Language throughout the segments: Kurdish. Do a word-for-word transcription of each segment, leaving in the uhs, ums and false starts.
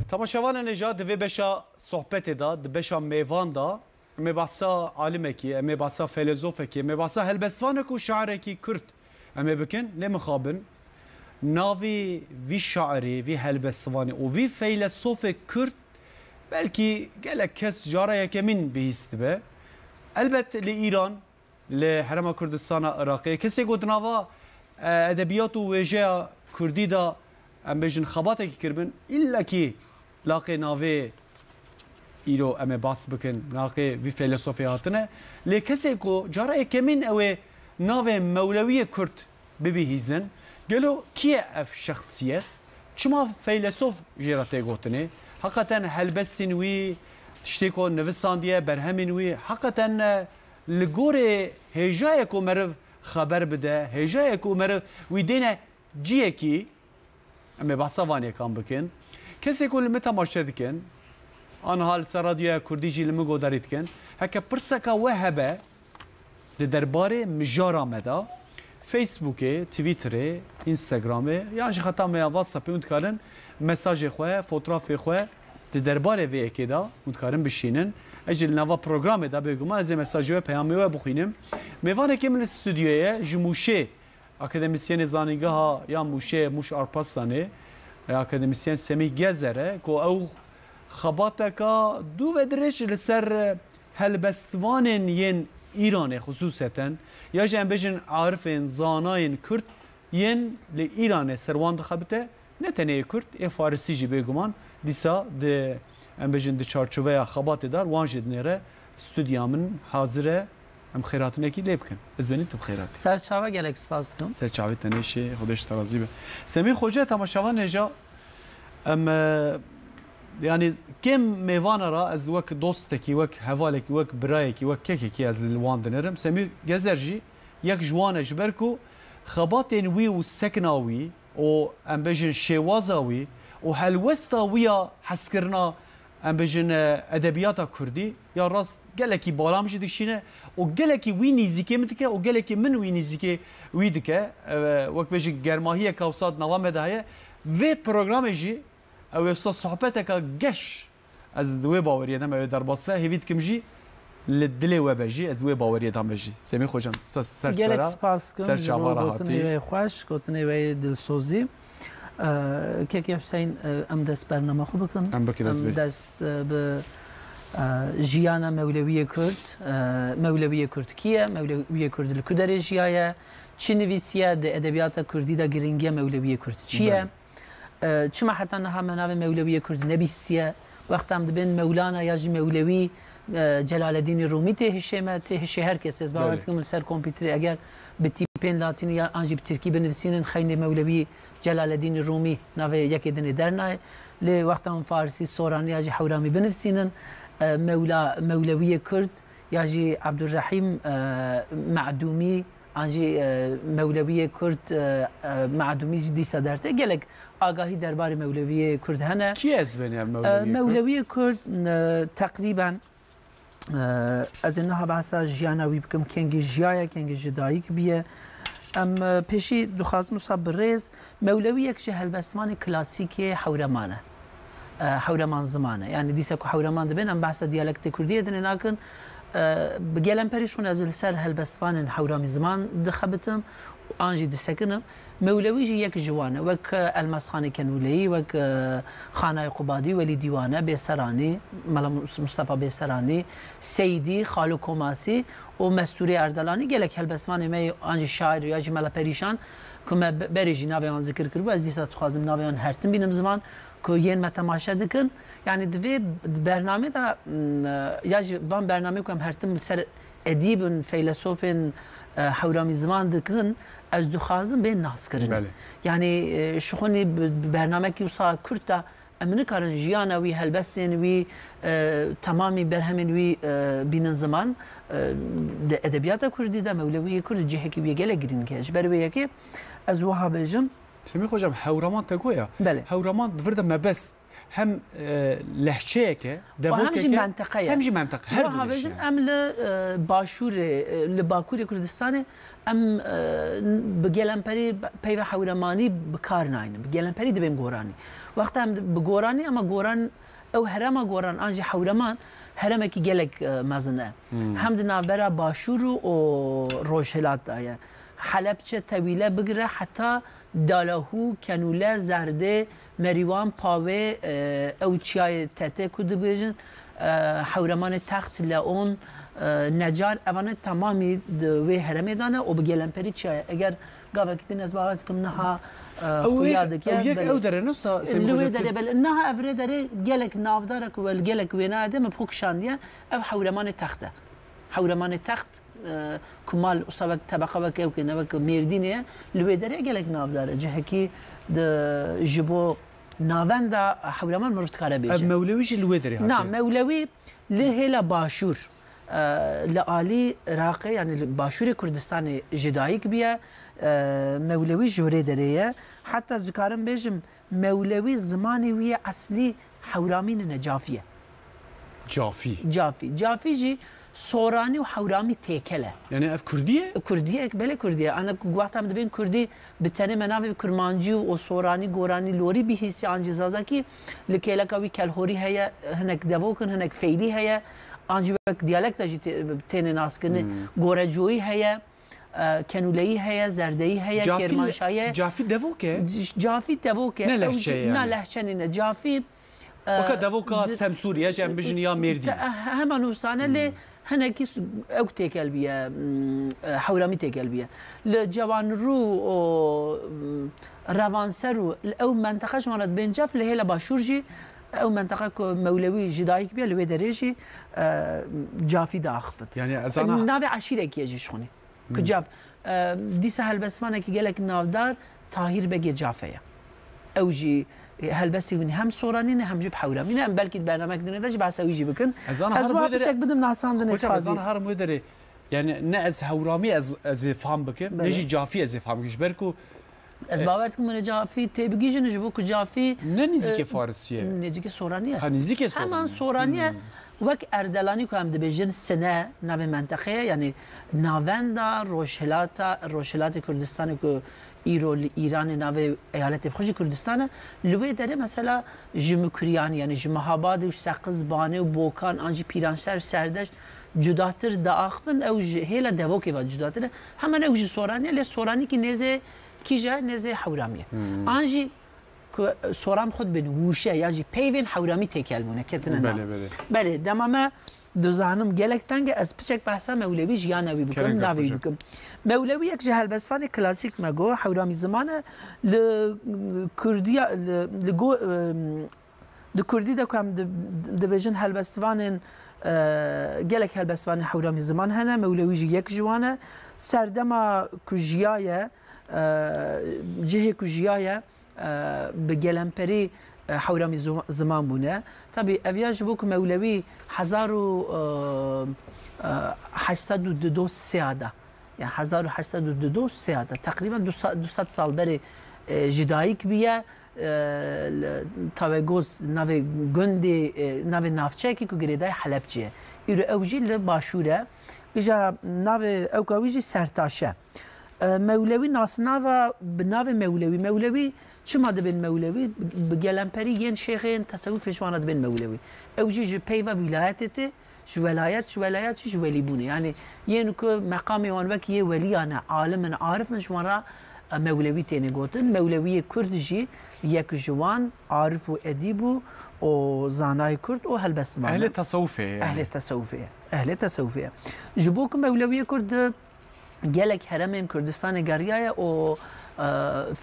Temaşevanên hêja, di vê beşa sohbetê de, di beşa mêvan de, em ê behsa alimekî, em ê behsa feylesofekî, em ê behsa helbestvanek û şairekî Kurd em ê bikin. Lê mixabin, navê vî şairê, vî helbestvanê û vî feylesofê Kurd belkî gelek kes cara yekemîn bihîstibe. Elbet li Îran, li Herêma Kurdistana Iraqê, kesê ku di nava, e, edebiyat û wêjeya Kurdî de, em bêjin, xebatekî kiribin, îllekî laqê navê îro em ê bas bikin, laqê vî feylesofê hatine. Lê kesê ku cara yekemîn ew ê navê Mewlewiyê Kurd bibihîzin, gelo kî ye ev şexsiyet? Çima feylesof jê re tê gotinê? Heqeten helbestên wî, tiştê ku nivisandiye, berhemên wî, heqeten, e, li gorê hêjayê ku meriv xeber bide, hêjayê ku meriv wî dêne ciyekî, em ê behsa van yekan bikin. Kesê ku li min temaşe dikin, aniha li ser Radyoya Kurdî jî li min godarî dikin, heke pirseka we hebe di derbarê mijara me de, Facebookê, Twitterê, Instagramê, yan jî xeta me ya WhatsAppê hûn dikarin mesajê xwe, fotrafê xwe di derbarê vê yekê de hûn dikarin bişînin. Ez jî li nava programê de bêguman ez ê mesajê we, peyamê we bixwînim. Mêvanekê min li stûdyoyê ye, ji Mûşê, akademîsyenê Zanîngeha ya Mûşê, Mûş Arpasanê, e, akademîsyen Semîh Gezer e, ku ew xebateka dû ve dirêj li ser, e, helbestvanên yên Îranê xisûseten, ya jî em bêjin arifên, zanayên Kurd yên li Îranê ser wan dixebite, ne tenê yê Kurd, ê Farisî jî bêguman dîsa di, em bêjin, di çarçoveya xebatê de wan jî dinêre stûdya min hazir e, em xêrhatinekî lê bikin. Ez benî tu bi xêr hatî. Ser çava, gelek spas dikim. Ser çavê tenê şê, Xwedê ji te razî be. Semî Xoce, temaşevanên hêja, em, e, yanî kêm mêvana re ez wek dostekî, wek hevalekî, wek birayekî, wek kekekî ez li wan dinêrim. Semî Gezer jî yek ji wan e, ji ber ku xebatên wî û sekna wî û, em bêjin, şêwaza wî û helwesta wî ya hezkirina, em bêjin, e, edebiyata kurdî ya rast gelekî bala min jî dikişîne û gelekî wî nîzîkê min dike û gelekî min wî nîzîkê wî dike. E, wek bêjin germahiyeke wisa di nava me de heye. Vê programê jî ew ê wisa sohbeteke geş, ez di wê baweriyê de me wê derbas be, hêvî dikim jî li dilê we be jî, ez di wê baweriyê de me jî. Semî Xocam, ser, ser Gelek çara, spas dikim ser ji çava bo re gotinê hatî. Wê xweş, gotinê wê dilsozî. Ee, Kekê Hüseyin, e, em dest bername xwe bikin. Em bikin, ez Em bê. dest, e, bi, e, jiyana Mewlewiyê Kurd, e, Mewlewiyê Kurd kî ye? Mewlewiyê Kurd li ku derê jiyaye? Çi nivîsiye? Di edebiyata Kurdî de giringiya Mewlewiyê Kurd çi ye? Belê. E, çima heta niha me navê Mewlewiyê Kurd nebîstiye? Wexta em dibên Mewlana ya jî Mewlewî, e, Celaleddînî Rûmî tê hişê me, tê hişê her kesê. Ez bawer Belê. dikim li ser kompîterê eger bi tîpên latînî ya an jî bi tirkî binivîsînin, xeynê Mewlewî Celaleddînî Rûmî navê yekê dinê dernayê. Lê wexta hûn farisî, soranî ya jî hewramî binivîsînin, e, Mewla, Mewlewiyê Kurd ya jî Ebdurrehîm, e, Me'dûmî, an jî, e, Mewlewiyê Kurd, e, e, Me'dûmî jî dîsa dertê. Gelek agahî derbarê Mewlewiyê Kurd hene. Kî ez benî ev E, Mewlewiyê Kurd? Mewlewiyê Kurd, e, teqrîben, e, ez ê niha behsa jiyana wî bikim, kengî jiyaye, kengî ji dayik biye. Em, e, pêşî dixwazim wisa bi rêz, Mewlewî yek ji helbestvanê klasîkê hewreman e. E, hewreman ziman e. Yanî dîsa ku hewreman dibên, em behsa diyalektê kurdî yê dinê nakin. E, bi gelem perî şûn ez li ser helbestvanên hewramî ziman dixebitim, an jî disekinim. Mewlewî jî yek ji wan e. Wek, e, Elmasxanê Kenûleyî, wek, e, Xanayê Qubadî, Welî Dîwane, Bêseranî, Mela Mus-, Mustafa Bêseranî, Seydî, Xalo Komasî û Mestûrê Erdelanî, gelek helbestvanê me yê an jî şair ya jî Mela Perîşan, ku me be-, berê jî navê wan zikir kiribû, ez dîsa dixwazim navê wan her tim bînim ziman, ku yên me temaşe dikin. Yanî di vê bernamê de, m, ya jî van bernameyê ku em her tim li ser edîbin, feylesofên, e, hewramî ziman dikin, ez dixwazim bên naskirin. Belê. Yanî, e, şixunî bi, bi bernamekî wisa kurt de em nikarin jiyana wî, helbestên wî, e, temamî berhemên wî, e, bînin ziman. E, di edebiyata kurdî de Mewlewiyê Kurd cihekî wî gelek girîng heye. Ji ber wê yekê ez wiha bêjim. Semî Xocam, hewraman te goya. Belê. Hewraman di vir de mebest hem e, lehçeyek e, devokek e, hem jî menteqe ye. Hem jî menteqe. Her du bêjin. Em li e, başûrê, e, li Bakurê Kurdistanê em e, bi gelemperî peyva hewremanî bi kar naynin. Bi gelemperî dibên goranî. Wexta em bi goranî, ama goran, ew herema goran an jî hewreman heremekî gelek e, mezin e. Hmm. Hem di navbera başûr û, û rojhilat de ye. Helepçe, Tewîle bigire heta Dalahû, Kenûle, Zerdê, Merîwan, Pawê, e, ew çiyayê Tetê ku dibêjin, e, Hewremanê Text, Leon, e, Necar, evane temamî di wê heremê de ne û bi gelemperî çiya ye. Eger gavekî din ez bawer dikim niha, e, xuya dike, ew yek, belê. Ew dere ne sa, Semî Li wê Xoca, derê, belê. Niha ev rê derê gelek navdar e ku we li gelek wênayê de me bi xwe kişandiye, ev Hewremanê Text e. Hewremanê Text, e, ku mal wisa wek tebeqa wek ew kê ne wek Mêrdînê ye, li wê derê gelek navdar e. Cihekî di, ji bo navenda Hewreman mirov dikare bêje. Ev Mewlewî jî li wê derê hatiye? Na, Mewlewî li hêla başûr, e, li alî Iraqê, yanî li başûrê Kurdistanê ji dayik biye, e, Mewlewî ji wê derê ye. Heta ez dikarim bêjim, Mewlewî zimanê wî yê eslî Hewramî nine, Cafî ye. Cafî. Cafî. Cafî jî Soranî û Hewramî têkel e. Yani ev Kurdî ye? Kurdî ye, belê Kurdî ye. Ana ku wexta em dibên Kurdî, bi tenê me navê Kurmancî û Soranî, Goranî, Lorî bihîsî an jî Zazakî, li kêleka wî Kelhorî heye, hinek devok in, hinek Feylî heye, an jî wek diyalekta jî tê-, têne naskirin. Hmm. Gorecoyî heye, e, Kenûleyî heye, Zerdeyî heye, Cafî le-, Kêrmanşahî ye. Cafî devok e? Cafî devok e. Ne lehçe ye yani? Na, lehçe nîne. Cafî, e, Weke devoka di-, Semsûrî ye, ji em bijin ya Mêrdîn. Te-, e, hema nûsane lê hinekî s-, ew têkel biye, m, e, Hewramî têkel biye. Li Cewanirû û, m, Revanser û li ew menteqe ji wan re dibên cef, li hêla başûr jî ew menteqe ku Mewlewî ji dayik biye, li wê derê jî, e, Cafî diaxivin. Yani ez ana Navê eşîrekî ye jî ji xwinî. Ku cav, e, dîsa helbestvanekî gelek navdar Tahîr Begê Cafe ye. Ew jî, e, helbestî wî hem Soranî ne hem jî bi Hewramî ne. Em belkî di bernamek dinê de jî behsa wî jî bikin. Ez ana Ez her wiha modere-, piçek bidim nasandinê Hoca, ez ana her modere, yani ne ez Hewramî ez, ez ê fam bikim, ne Belê. jî Cafî ez ê fam bikim. Ji ber ku Ez E. bawer dikim hûn ê Cafî têbigihîjin, ji bo ku Cafî, Ne nîzîkê e, Farisî ye? Nêzîkê Soranî ye. Ha, nîzîkê Soranî. Heman Soranî ye. Hmm. Wek Erdelanî ku em dibêjin sine navê menteqeyê, yanî navenda Rojhilata, Rojhilatê Kurdistanê ku îro li Îranê navê eyaletê bi xwe jî Kurdistan e, li wê derê mesela ji Mukriyanî, yanî ji Mihabadê û Seqiz, Banê û Bokan, an jî Pîranşer, Serdeş cudatir diaxivin, ew ji hêla devokê ve cudatir e. Heman ew ji Soranî ye, lê Soranîkî nêzê Kîje nêzê Hewramiyê. Hmm. An jî ku Soran xwe dibên wûşe ya jî peyvên Hewramî têkel bûne, ketine nav. Belê, belê. Belê, dema me dizanim gelek teng e, ez piçek behsa Mewlewî jiyana wî bikim, Kerem navê wî Gafûrcan. bikim. Mewlewî yek ji helbestvanê klasîk me got, Hewramî ziman e, li Kurdiya, li, li go-, em, Di kurdî de ku em di-, dibêjin helbestvanên, e, gelek helbestvanên Hewramî ziman hene, Mewlewî jî yek ji wan e. Serdema ku jiyaye, e, cihê ku jiyaye, e, bi gelemperî, e, Hewramî zu-, ziman bûne. Tabî ev ya ji bo ku Mewlewî hezar û, e, e, heşt sed û dudo sê de, yani hezar û heşt sed û dudo sê de, teqrîben du sed, du sed sal berê, e, ji dayik bûye. E, li Tawegoz navê gundê, e, navê navçeyekî ku girêdayî Helebçê ye. Îro ew jî li başûr e. Îja navê ewka wî jî Sertaş e. E, Mewlewî nasnava bi navê Mewlewî. Mewlewî çima dibên Mewlewî? Bi gelemperî yên şêxên tesewufê ji wan re dibên Mewlewî. Ew jî ji peyva wîlayetê tê. Ji welayet, ji welayet jî ji welîbûnê. Yanî yên ku meqamê wan wek yê weliyan e, alim in, arif in, ji wan re, e, Mewlewî têne gotin. Mewlewiyê Kurd jî yek ji wan arif û edîb û, û zanayê Kurd û helbestvan e. Ehlê tesewufê ye yani. Ehlê tesewufê ye. Ehlê tesewufê ye. Ji bo ku Mewlewiyê Kurd gelek heremên Kurdistanê geriyaye û, e,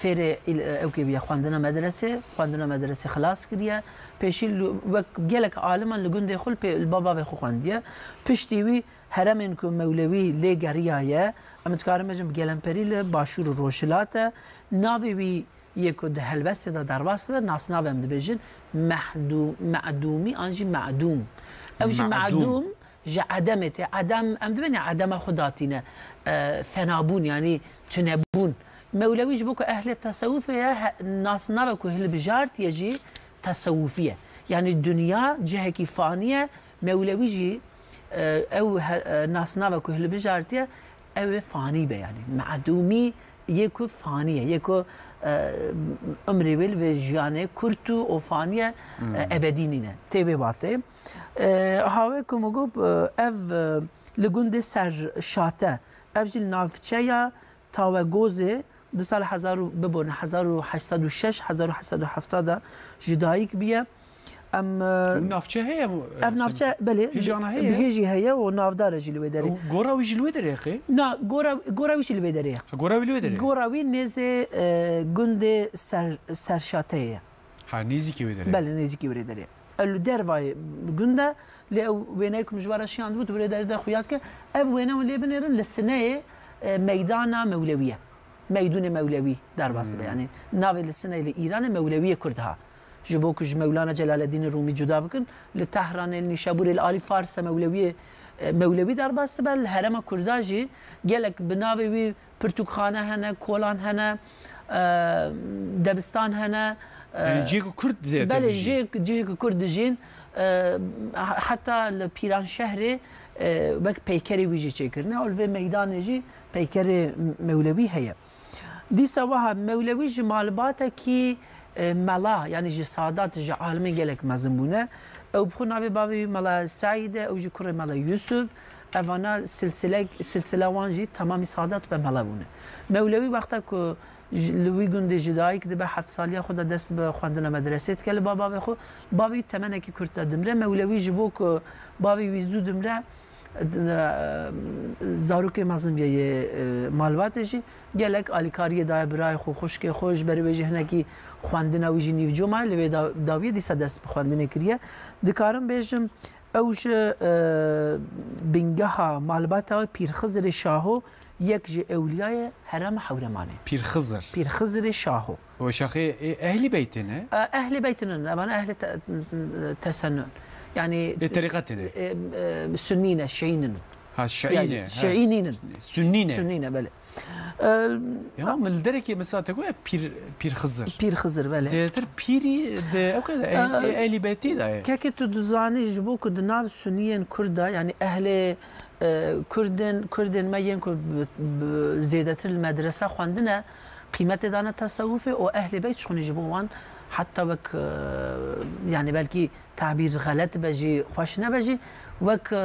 fêrê îl-, ewkê bûye xwendina medresê, xwendina medresê xilas kiriye. Pêşî li, wek gelek aliman li gundê xwe li pê-, li ba bavê xwe xwendiye. Piştî wî heremên ku Mewlewî lê geriyaye, em dikarin bêjin bi gelemperî li Başûr û Rojhilat e. Navê wî yê ku di helbestê de derbas dibe, nasnav em dibêjin Mehdû-, Me'dûmî an jî Me'dûm. Ew jî Me'dûm. Me'dûm ji edemê tê. Edem, em dibêjin edema xwe datîne. E, fenabûn, yanî tunebûn. Mewlewî ji bo ku ehlê tesewufê ye, he-, nasnava ku hilbijartiye jî tesewufî ye. Yanî dinya cihekî fanî ye, Mewlewî jî, e, ew he-, e, nasnava ku hilbijartiye, ew ê fanî be, yanî me'dûmî yê ku fanî ye, yê ku, e, umrê wê li vê jiyanê kurt û o fanî ye, e, ebedî nîne. Tê vê batê. E, ha wê ku min got, e, ev, e, li gundê Serşate, ev jî li navçeya Tawegozê di sal hezar û, bibûne, hezar û heşt sed û şeş, hezar û heşt sed û hefta de ji dayik bûye. Em, e, Ew navçe heye mi? Ev navçe, belê, Hêjana heye? Bi hêjî heye û navdar e jî li wê derê. Û gora wî jî li wê derê ye xê? Na, gora, gora wî jî li wê derê ye. Ha, gora wî li wê derê ye? Gora wî nêzê, e, gundê Ser-, Serşateyê ye. Ha, nêzîkî wê derê ye. Belê, nêzîkî wê derê ye. Ew li dervayê gund e, lê ew wêneyê ku min ji we re şiyandibû, tu bi wê derê de xuya dike. Ev wêne hûn lê binêrin, li sineyê, e, meydana Mewlewî ye. Meydûnê Mewlewî derbas dibe. Hmm. Yanî navê li sineyê li Îranê Mewlewiyê Kurd ha. Ji bo ku ji Mewlana Celaleddînê Rûmî cuda bikin, li Tehranê, li Nîşaburê, li alî Fars e Mewlewiyê, e, Mewlewî derbas dibe, li herêma Kurda jî gelek bi navê wî pirtûkxane hene, kolan hene, e, debistan hene, e, Yanî cihê ku Kurd zêdetir Belê, dijîn. Cihê, cihê ku Kurd dijîn, e, he-, heta li Pîranşehrê, e, wek peykerê wî jî çêkirine. Û li vê meydanê jî peykerê Mewlewî heye. Dîsa wiha Mewlewî ji malbatekî, e, mela, yanî ji sadat, ji alimên gelek mezin bûne. Ew bi xwe navê bavê wî Mela Seîd e, ew jî kurê Mela Yusuf. Evana silsilek, silsila wan jî temamî sadat ve mela bûne. Mewlewî wexta ku ji, li wî gundê ji dayik dibe, heft saliya xwe de dest bi xwendina medresê dike li ba bavê xwe. Bavê wî temenekî kurt de dimre. Mewlewî ji bo ku bavê wî zû dimre, Zarokê mezin bûye yê, e, malbatê jî gelek alîkariyê daye birayê xwe, xwişkê xwe, ji ber wê jî hinekî xwendina wî jî nîvco maye, li wê da-, dawiyê dîsa dest bi xwendinê kiriye. Dikarim bêjim, ew ji, e, bingeha malbata Pîr Xizirê Şaho, yek ji ewliyayê herêma Hewremanê. Pîr Xizir. Pîr Xizirê Şaho. O şaxê, e, ehlî beytê ne? E, ehlî beytê ne, evana ehlî te-, tesenun. Yanî Ê terîqetê ne? E, e, sunnî ne, şiî nînin. Ha, şiî Yanî ne, ha. Şiî nînin. Sunnî ne? Sunnî ne, belê. E, Ya, min li derekê mesela te goya Pîr, Pîr Xizir. Pîr Xizir, belê. Zêdetir pîrî de ew kadar ehl-, E, ehlî beytê de ye. Kekê tu dizanî ji bo ku di nav sunniyên Kurd de, yanî ehlê, e, Kurdên, Kurdên me yên ku bi, bi, zêdetir li medresa xwendine, qîmetê dane tesewufê û ehlê beyt ji xwe ji bo wan heta wek, e, yanî belkî tabîr xelet be jî, xweş nebe jî, wek, e,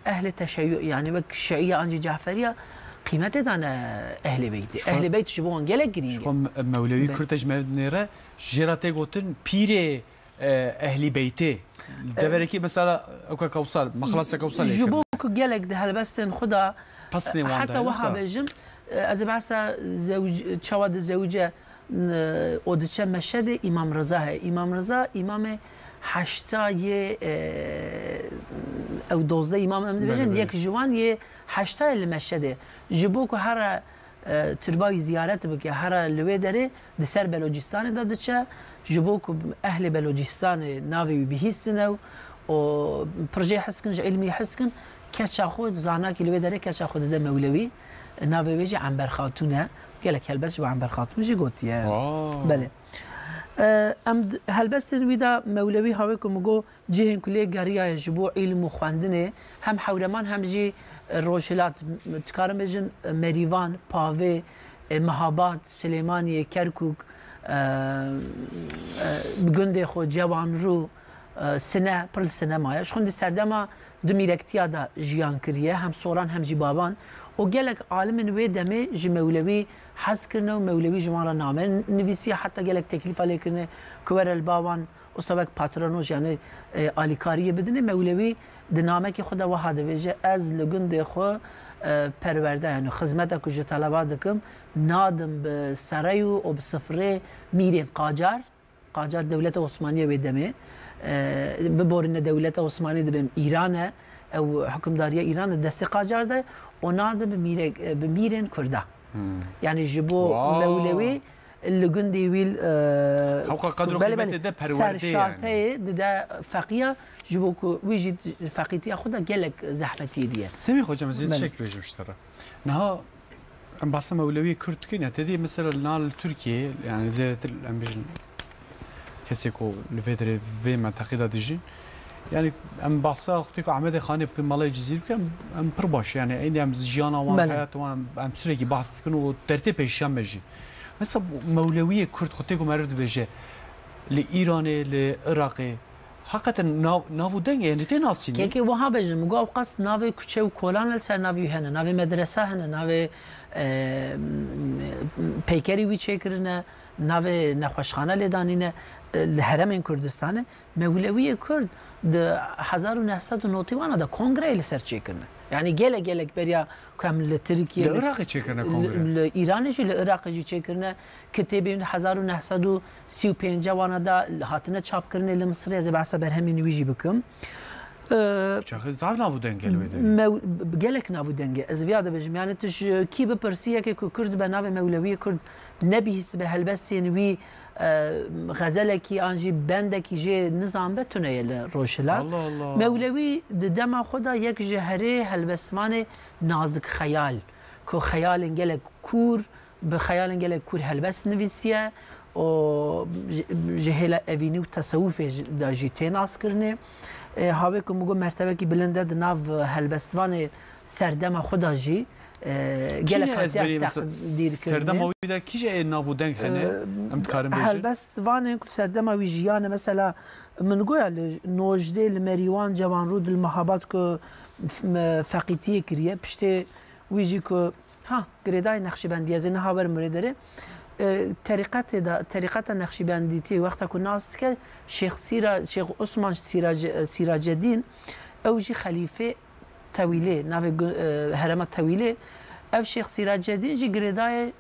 ehlê teşeyyû, yanî wek şiîya an jî caferiya qîmetê dane ehlê beytê. Ji xwe Ehlê beyt ji bo wan gelek girîng Ji e. xwe me-, Mewlewî Be- Kurte ji me dinêre, jê re tê gotin pîrê, e, ehlî beytê. Deverekî mesela ewka Kewsar, mexlasa Kewsar Ji bo ku gelek di helbestên xwe de, Pesnê wan heta de, wiha wisa? bêjim, e, ez ê behsa zewc-, çawa dizewice, n-, û diçe Meşedê Îmam Riza heye. Îmam Riza, îmamê heşta yê, e, ew dozdeh îmam em Belê, dibêjin, belê. yek ji wan yê heşta ye li Meşedê. Ji bo ku here, e, tirba wî ziyaret bike, here li wê derê di ser Beloçistanê de diçe, ji bo ku ehlê Beloçistanê navê wî bihîstin ew û pir jê hez kin, ji îlmî hez kin, keça xwe, zanakî li wê derê keça xwe dide Mewlewî, navê wê jî Ember Xatûn e. Gelek helbest ji bo Ember Xatûn jî gotiye. Wow. Belê. E, em d-, helbestên wî de Mewlewî hawê ku min got, cihên ku lê geriyaye ji bo îlm û xwendinê, hem Hewreman hem jî, e, Rojhilat, m-, dikarin bêjin, e, Merîvan, Pavê, e, Mihabad, Silêmaniyê, Kerkûk, e, e, bi gundê xwe, Cewanrû, e, Sine, pir li Sine maye. Ji xwe di serdema di mîrektiya de jiyan kiriye, hem soran hem jî bavan. Û gelek alimên wê demê ji Mewlewî hez kirine û Mewlewî ji wan re name nivîsiye, heta gelek teklîfa lê kirine ku were li ba wan wisa wek patrona jî, yanî, e, alîkariyê bidine. Mewlewî di namekê xwe de wiha dibêje, ez li gundê xwe, e, perwerde, yanî xizmeta ku ji teleba dikim, nadim bi sereyû û bi sifrê mîrên qacar, qacar dewleta Osmanî ye wê demê, e, biborîne dewleta Osmanî dibêm Îran e, ew hukimdariya Îran e destê qacar de, û nadim bi mîrek-, bi mîrên Kurda. Hmm. Yanî ji bo Wow. Mewlewî li gundê wî, e, Hewqa qedr û belê, qîmetê belê, de perwerde ser yani. Şateyê dide feqiya, ji bo ku wî jî feqîtiya xwe de gelek zehmetiyê diye. Semî Hocam, ez ê Belê. tiştek bêjim ji te re. Niha em behsa Mewlewî Kurd dikin ya, te dî mesela li na li Tirkiyeyê, yani zêdetir em bêjin, kesê ku li vê derê vê menteqê de dijîn. Yani em behsa xwetê ku Ehmedê Xanê bikin, Melayê Cizîr bikin, em, em pir baş, yani êdî em jiyana wan, Belê. heyata wan em, em sürekli bahs dikin û dertê pêşiya me jî. Mesela mewlewiyê Kurd xwetê ku meriv dibêje li Îranê, li Iraqê, heqeten nav, nav û deng e, yani tê nasîn. Kekê wiha bêjim, min got ew qas navê kuçe û kolan li ser navê wî hene, navê medresa hene, navê, e, peykerî wî çêkirine, navê nexweşxane lê danîne, e, li heremên Kurdistanê. Mewlewiyê Kurd di hezar û neh sed û notî wana de kongreyê li ser çêkirine. Yani gelek gelek beriya ku em li Tirkiye, Li li, Iraqê çêkirine li, kongre. li Îranê jî, li Iraqê jî çêkirine. Kitêbên hezar û neh sed û sî û pênc wana de hatine çapkirinê li Misirê, ez ê behsa berhemên wî jî bikim. Ee, Çaxê zaf nav û deng e li wê derê. Mew-, gelek nav û deng e. Ez viya dibêjim. Yani tu ji kî bipirsî, yekê ku Kurd be, navê Mewlewiyê Kurd nebihîstibe, helbestên wî, e, xezelekî an jî bendekî jê nizanbe, tune ye li Rojhilat. Allah Allah. Mewlewî di dema xwe de yek ji herê helbestvanê nazik xeyal, ku xeyalên gelek kûr, bi xeyalên gelek kûr helbest nivîsiye û ji, ji hêla evînî û tesewufê jî, de jî tê naskirinê. E, havê ku min got mertebekî bilind e di nav helbestvanê serdema xwe de jî, e, gelek hatiye teqdîrkirinê. Serdema wî de kîje ê nav û deng hene? E, em dikarin bêjin? Helbestvanên ku serdema wî jiyane, mesela min goya li nojdê li Merîwan Cewanrûd li Mehabad ku f-, me feqîtiyê kiriye, piştê wî jî ku Ha, girêdayê Nexşîbendî, ez ê niha werim wê derê. E, terîqetê de, terîqeta Nexşîbendîtî wexta ku nas dike, Şêx Sîra-, Şêx Osman Sîrac-, Sîracedîn, ew jî xelîfê Tewîlê, navê gu-, e, herêma Tewîlê, ev Şêx Sîracedîn jî girêdayê,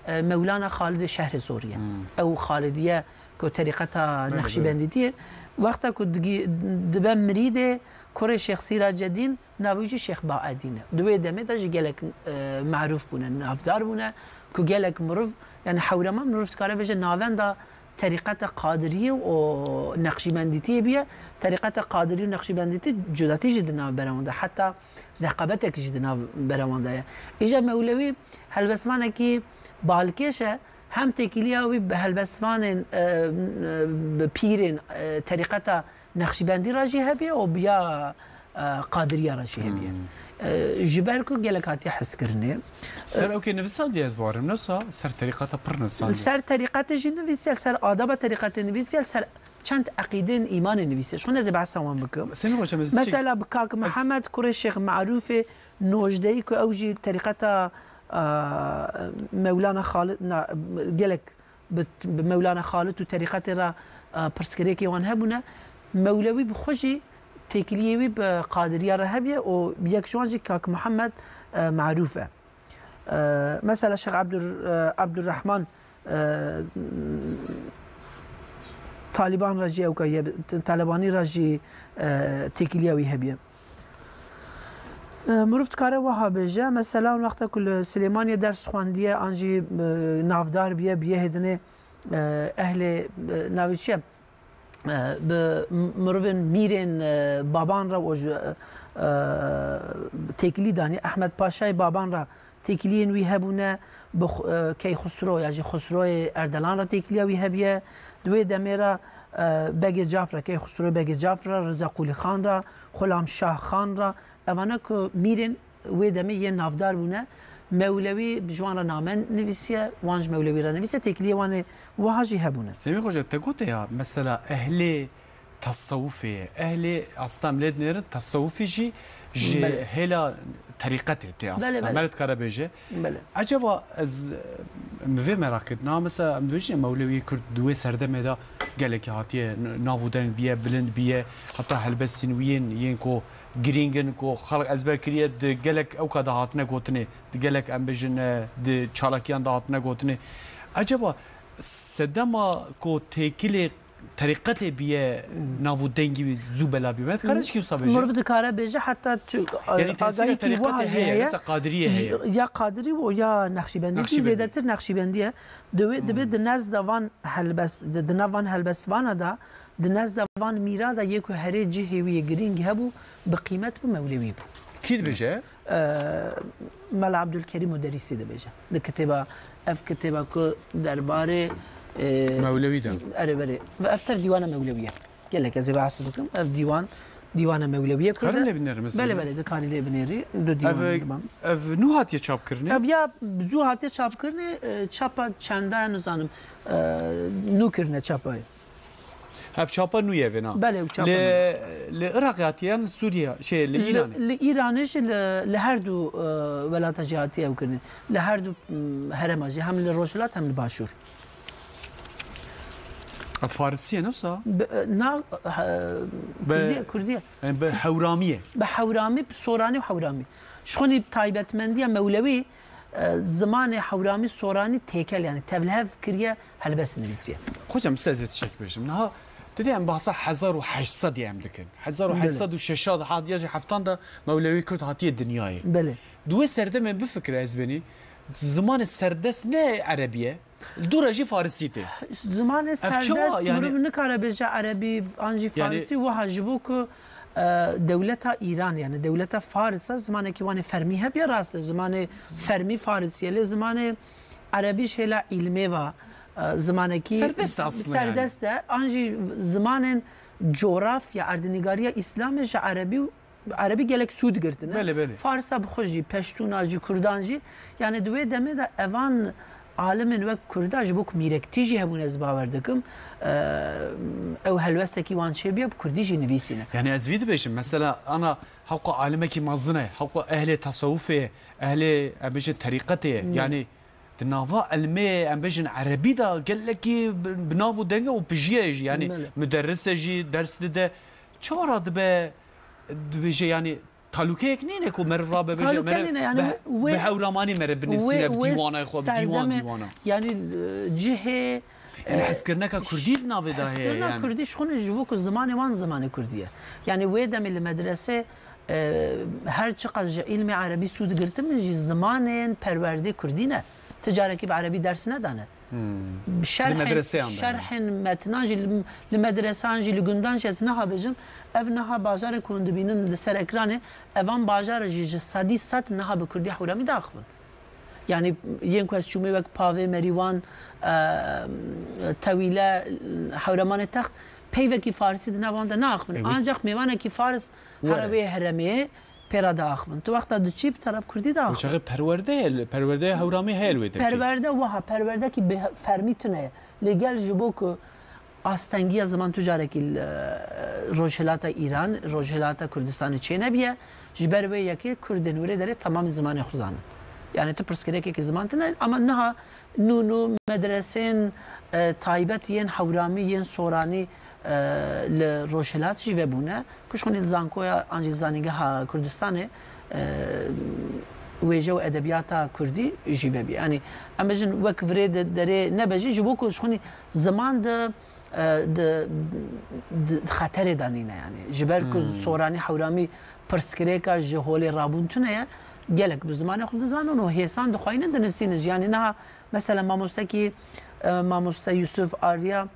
e, Mewlana Xalidê Şehrê Zorî ye. Hmm. Ew Xalidiye ku terîqeta Belê, belê. Nexşîbendîtî ye. Wexta ku digî-, dibe mirîdê kurê Şêx Sîracedîn, Navê wî jî Şêx Baedîn e. Di wê demê de jî gelek, e, merûf bûne, navdar bûne, ku gelek mirov, yani Hewreman mirov dikare bêje navenda terîqeta Qadiriyê û Neqşîbendîtiyê bûye. Terîqeta Qadirî û Neqşîbendîtî cudatî jî di navbera wan de, heta reqabetek jî di navbera wan de ye. Îja Mewlewî helbestvanekî balkêş e, hem têkiliya wî bi helbestvanên, e, e, bi pîrên, e, terîqeta Nexşîbendî re jî hebiye û bi ya, e, Qadiriya re jî hebiye. Hmm. E, ji ber ku gelek hatiye hezkirinê. Ser E, ew kê nivîsandiye ez barim, nivîsa ser terîqeta pir nivîsandiye. Ser terîqetê jî nivîsiye, ser adaba terîqetê nivîsiye, ser çend eqîdên îmanê nivîsiye. Ji xwe ez ê behsa wan bikim. Sê min roşe, ez çi- Mesela bi Kak Mihemed kurê Şêx Merûfê nojdeyî ku ew jî terîqeta, e, Mewlana Xalid, na, gelek bi, bi Mewlana Xalid û terîqetê re, e, pirsgirêkê wan hebûne. Mewlewî bi xwe jî têkiliyê wî bi Qadiriya re hebiye û yek ji wan jî Kak Mihemed, e, Merûf e. E, mesela Şêx Ebdur-, e, Ebdurrehman, e, Talîban re jî ewka ye, Talebanî re jî, e, têkiliya wî hebiye. E, mirov dikare wiha bêje, mesela wexta ku li Silêmaniyê ders xwendiye, an jî, e, navdar biye, biye hêdinê, e, ehlê, e, navê çi ye? E, bi m-, mirovên mîrên, e, baban re û ji, e, têkilî danî, Ehmed Paşayê baban re têkiliyên wî hebûne, bi Xu-, e, Keyxusro ya jî Xusroyê Erdelan re têkiliya wî hebiye. Di wê demê re, e, Begê Caf re, Keyxusro Begê Caf re, Riza Qulî Xan re, Xulam Şah Xan re, evane ku mîrên wê demê yên navdar bûne, Mewlewî ji wan re name nivîsiye, wan ji Mewlewî re nivîsiye, têkiliyê wan ê wiha jî hebûne. Semî Xoca, te gote ya, mesela ehlê tesewufê ye. Ehlê, aslında em lê dinêrin, tesewufî jî ji Belê. hêla terîqetê tê aslında. Belê, belê. Meriv dikare bêje. Belê. Eceba ez, em vê meraq kir. Na mesela em dibêjin Mewlewî Kurd di wê serdemê de gelekî hatiye n-, nav û deng biye, bilind biye. Heta helbestên wî yên, yên ku girîng in, ku xelk ezber kiriye, di gelek ewka de hatine gotinê, di gelek em bêjin, e, di çalakiyan de hatine gotinê. Eceba sedema ku têkilê terîqetê biye, nav û dengî wî zû bela bibe. Dikare çikî wisa bêje? Mirov dikare bêje, heta tu, Yani tesîra agahîkî terîqetê wiha jî heye, heye. Mesela Qadiriyê heye. Ya Qadirî û ya Nexşîbendî, Nexşîbendî. Zêdetir Nexşîbendî ye. Di wê, di wê Hmm. di nezda van helbest, di, di nav van helbestvana de, di nezda van mîra de yê ku herê cihê wî yê girîng hebû, bi qîmet bû Mewlewî bû. Kî dibêje? E, Mela Ebdulkerîm Muderîsî dibêje. Di kitêba, ev kitêba ku derbarê, Mewlewî de. Erê, belê. Ve ev tev dîwana Mewlewî ye. Gelek ez ê behs bikim. Ev dîwan, dîwana Mewlewî ye Kurd e. Karim lê binêrim ez. Belê, belê, dikarî lê binêrî. Du dîwan. Ev, ev nû hatiye çapkirinê? Ev ya zû hatiye çapkirinê, e, çapa çenda, nizanim, e, nû kirine çapayê. Ev çapa nû ye vêna. Belê, ew çapa nû. Li, li Iraqê hatiye yan Sûriye, şey, li Îranê? Li, li Îranê jî, li, li her du, e, welata jî hatiye ew kirinê. Li her du, m, herêma jî, hem li Rojhilat hem li Başûr. E, Farisî ye, ne wisa? Bi, e, na, e, Be- Kurdî ye, Kurdî ye. Yani bi hewramî ye. Bi hewramî, bi soranî û hewramî. Ji xwe nî taybetmendiya Mewlewî, e, zimanê hewramî soranî têkel, yani tevlihev kiriye, helbest nivîsiye. Hocam, size ez ê tiştek bêjim. Niha, didê em bahsa hezar û heşt sed em dikin. Hezar û heşt sed û şeşan de, hadiya jî heftan de Mewlewî Kurd hatiye dinyayê. Belê. Di wê serdemê bifikire ez benî, zimanê serdest ne erebî ye, li dû re jî farisî tê. Zimanê serdest, yani, mirov nikare bêje erebî an jî farisî, wiha ji bo ku, e, dewleta Îran, yani dewleta Farisa zimanekî wan ê fermî hebiye, rast e, zimanê fermî farisî ye, lê zimanê erebî ji hêla îlmê ve, e, zimanekî serdest e aslında, yani. Serdest e, an jî zimanên cografya, erdnîgariya Îslamê ji erebî û erebî gelek sûd girtine. Belê, belê. Farsa bi xwe jî, peştûna jî, kurdan jî. Yani di wê demê de evan alimên wek kurda ji bo ku mîrektî jî hebûn, ez bawer dikim, e, ew helwestekî wan çêbiye, bi kurdî jî nivîsîne. Yani ez vî dibêjim, mesela ana hewqa alimekî mezin e, hewqa ehlê tesewufê, ehlê, em bêjin, terîqetê, yani di nava ilmê, em bêjin, erebî de gelekî bi, bi nav û deng e û pijiye jî, yani muderris e jî, ders dide. Çawa dibe, dibêje, yani, talûkeyek nîne ku meriv rabe bêje, Talûke meriv nîne, yani, bi, wê, bi hewramanî meriv binivîsîne, wê, bi wê dîwanay xwe, bi dîwan, serdemê, dîwana. Yani, e, cihê, Yani e, hezkirineka kurdî di navê de heye, hezkirina yani. Kurdî ji xwe ne, ji bo ku zimanê wan zimanê kurdî ye. Yani wê demê li medrese, e, her çiqas ji îlmê erebî sûd girtin, min jî zimanên perwerdê kurdî ne. Ti carekî bi erebî ders nedane. Hmm. Şerhên, li medreseyan de, şerhên metnan jî li, li medresan jî, li gundan jî, ez niha bêjim, ev niha bajarê ku hûn dibînin li ser ekranê, evan bajar jî ji sedî sed niha bi kurdî hewramî diaxivin. Yani yên ku ez çûmê wek Pavê, Merîwan, e, Tewîle, Hewremanê Text, peyvekî farisî di nav wan de naaxivin. Ancak mêvanekî faris here wê heremê pê re diaxivin. Tu wexta diçî bi te re bi kurdî diaxivin. Çaxê perwerde ye, perwerdeya hewramî heye li wê derkê. Perwerde wiha, perwerdekî bi fermî tune ye. Lê gel ji bo ku astengiya ziman tu carekî li, e, Rojhilata Îran, Rojhilata Kurdistanê çênebiye, ji ber wê yekê Kurdên wê derê temamî zimanê xwe zanin. Yani tu pirsgirêkekî ziman tune, ama niha nû nû medresên, e, taybet yên hewramî, yên soranî, e, li Rojhilat jî vebûne, ku ji xwe nî li zankoya an jî li Zanîngeha Kurdistanê, e, wêje û edebiyata kurdî jî vebî. Yanî em bêjin wek virê de, derê nebe jî, ji bo ku ji xwe nî ziman di, e, di, di, di xeterê de nîne yanî. Ji ber ku soranî hewramî pirsgirêka ji holê rabûn tune ye, gelek bi zimanê xwe dizanin û hêsan dixwayînin dinivîsînin jî. Yanî niha mesela mamostekî, e, mamoste Yusuf Arya,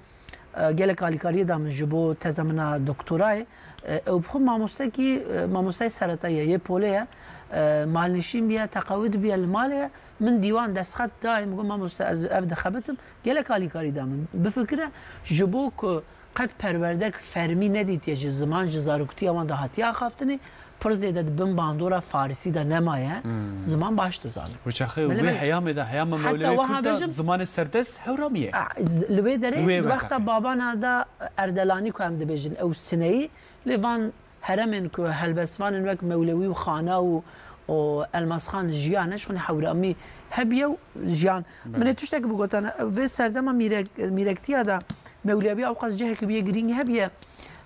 e, gelek alîkariyê da min ji bo teza min a doktorayê. E, ew bi xwe mamoste kî, e, mamosteyê seretayî ye, yê polê ye. E, malnişîn bûye, teqewî dibiye li malê ye. Min dîwan destxet dayê, min got, "Mamoste, ez ev dixebitim." Gelek alîkarî da min. Bifikire, ji bo ku qet perwerdek fermî nedîtiye ji ziman, ji zaroktiya wan de hatiye axaftinê, pir zêde di bin bandora farisî de nemaye, ziman baş dizanin. Wê çaxê wê heyamê de, heyama Mewlewê Kurd de zimanê serdest hewramî ye. A, z-, li wê derê, li wexta babana da Erdelanî ku em dibêjin, ew sineyî, lê van heremên ku helbestvanên wek Mewlewî û Xana û, û Elmasxan jiyan e, ji xwe hewramî hebiye û jiyan. Min ê tiştek bigotana, vê serdema mîrek-, mîrektiya de Mewlewî ewqas cihekî bûye girîngî hebiye,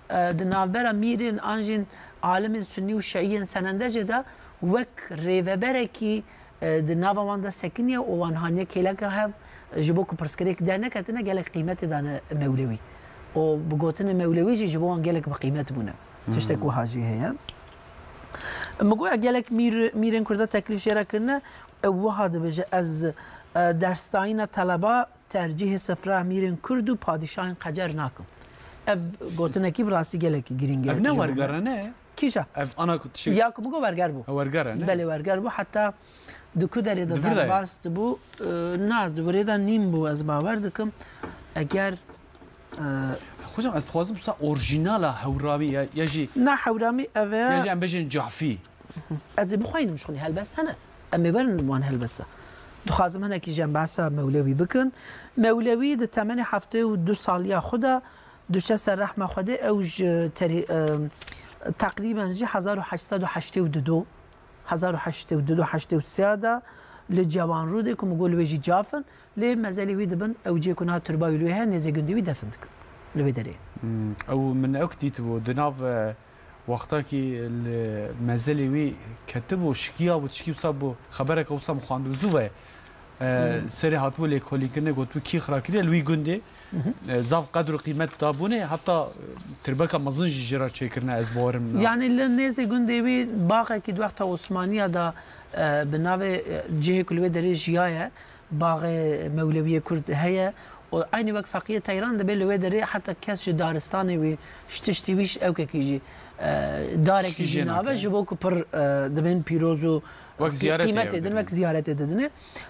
e, di navbera mîrên an jî alimên sunnî û şiî yên Senendecê de wek rêveberekî, e, di nava wan de sekiniye û wan haniye kêleka hev, e, ji bo ku pirsgirêk derneketine, gelek qîmetê dane Mewlewî. Û bi gotinê Mewlewî jî ji bo wan gelek bi qîmet bûne. Tiştek wiha jî heye. Min got, gelek mîr-, mîrên Kurda teklîf jê re kirine, ew wiha dibêje, ez, e, dersdayîna teleba tercîhê sifra mîrên Kurd û padîşahên qecer nakim. Ev gotinekî bi rastî gelekî girîng e. Ev ne werger e, ne? Kîja? Ev ana ku tişt- Ya ku bigo werger bû. Werger e, ne? Belê, werger bû. Heta di ku derê de derbas dibû, e, na, di virê de nîm bû, ez bawer dikim. Eger, e, Hocam, ez dixwazim wisa orjînala Hewramî ya, ya jî, na Hewramî ev e. Ya jî em bêjin Cafî. Ez ê bixwînim ji xwe helbest hene. Em ê werin wan helbesta. Dixwazim hinekî jî em behsa Mewlewî bikin. Mewlewî di temenê heftê û du saliya xwe de diçe ser rehma Xwedê, ew ji terî, e, teqrîben jî hezar û heşt sed û heştê û du, hezar û heşt sed û du heştê û sê de li Cewanrûdê ku min got li wê jî caf in, lê mezelê wî dibin ew cihê ku niha turba wî li wê heye, nêzê gundê wî defin dikin li wê derê. Hmm, ew min ewk dîtibû, di nav, e, wextakî li mezelê wî ketibû, şikiyabû, tişkî wisa bû, xebereke wisa min xwendibû, zû ve, e, serê hatibû lêkolînkirinê, gotibû kî xira kiriye, li wî gundê, e, zaf qedr û qîmet dabûnê, heta, e, tirbeka mezin jî jê re çêkirine, ez bawerim na. Yanî li nêzê gundê wî baxekî di wexta Osmaniya de, e, bi navê, e, cihê ku li wê derê jiyaye, Baxê Mewlewiyê Kurd heye û eynî wek Feqiyê Teyran dibê li wê derê heta kes ji daristanê wî, ji tiştî wî, ji ewkekî jî, e, darekî Tişkî jî jê nabe, nake. Ji bo ku pir, e, dibên pîroz û Wek qî-, ziyaretê qîmetê ew din, dibin. Wek ziyaretê didinê.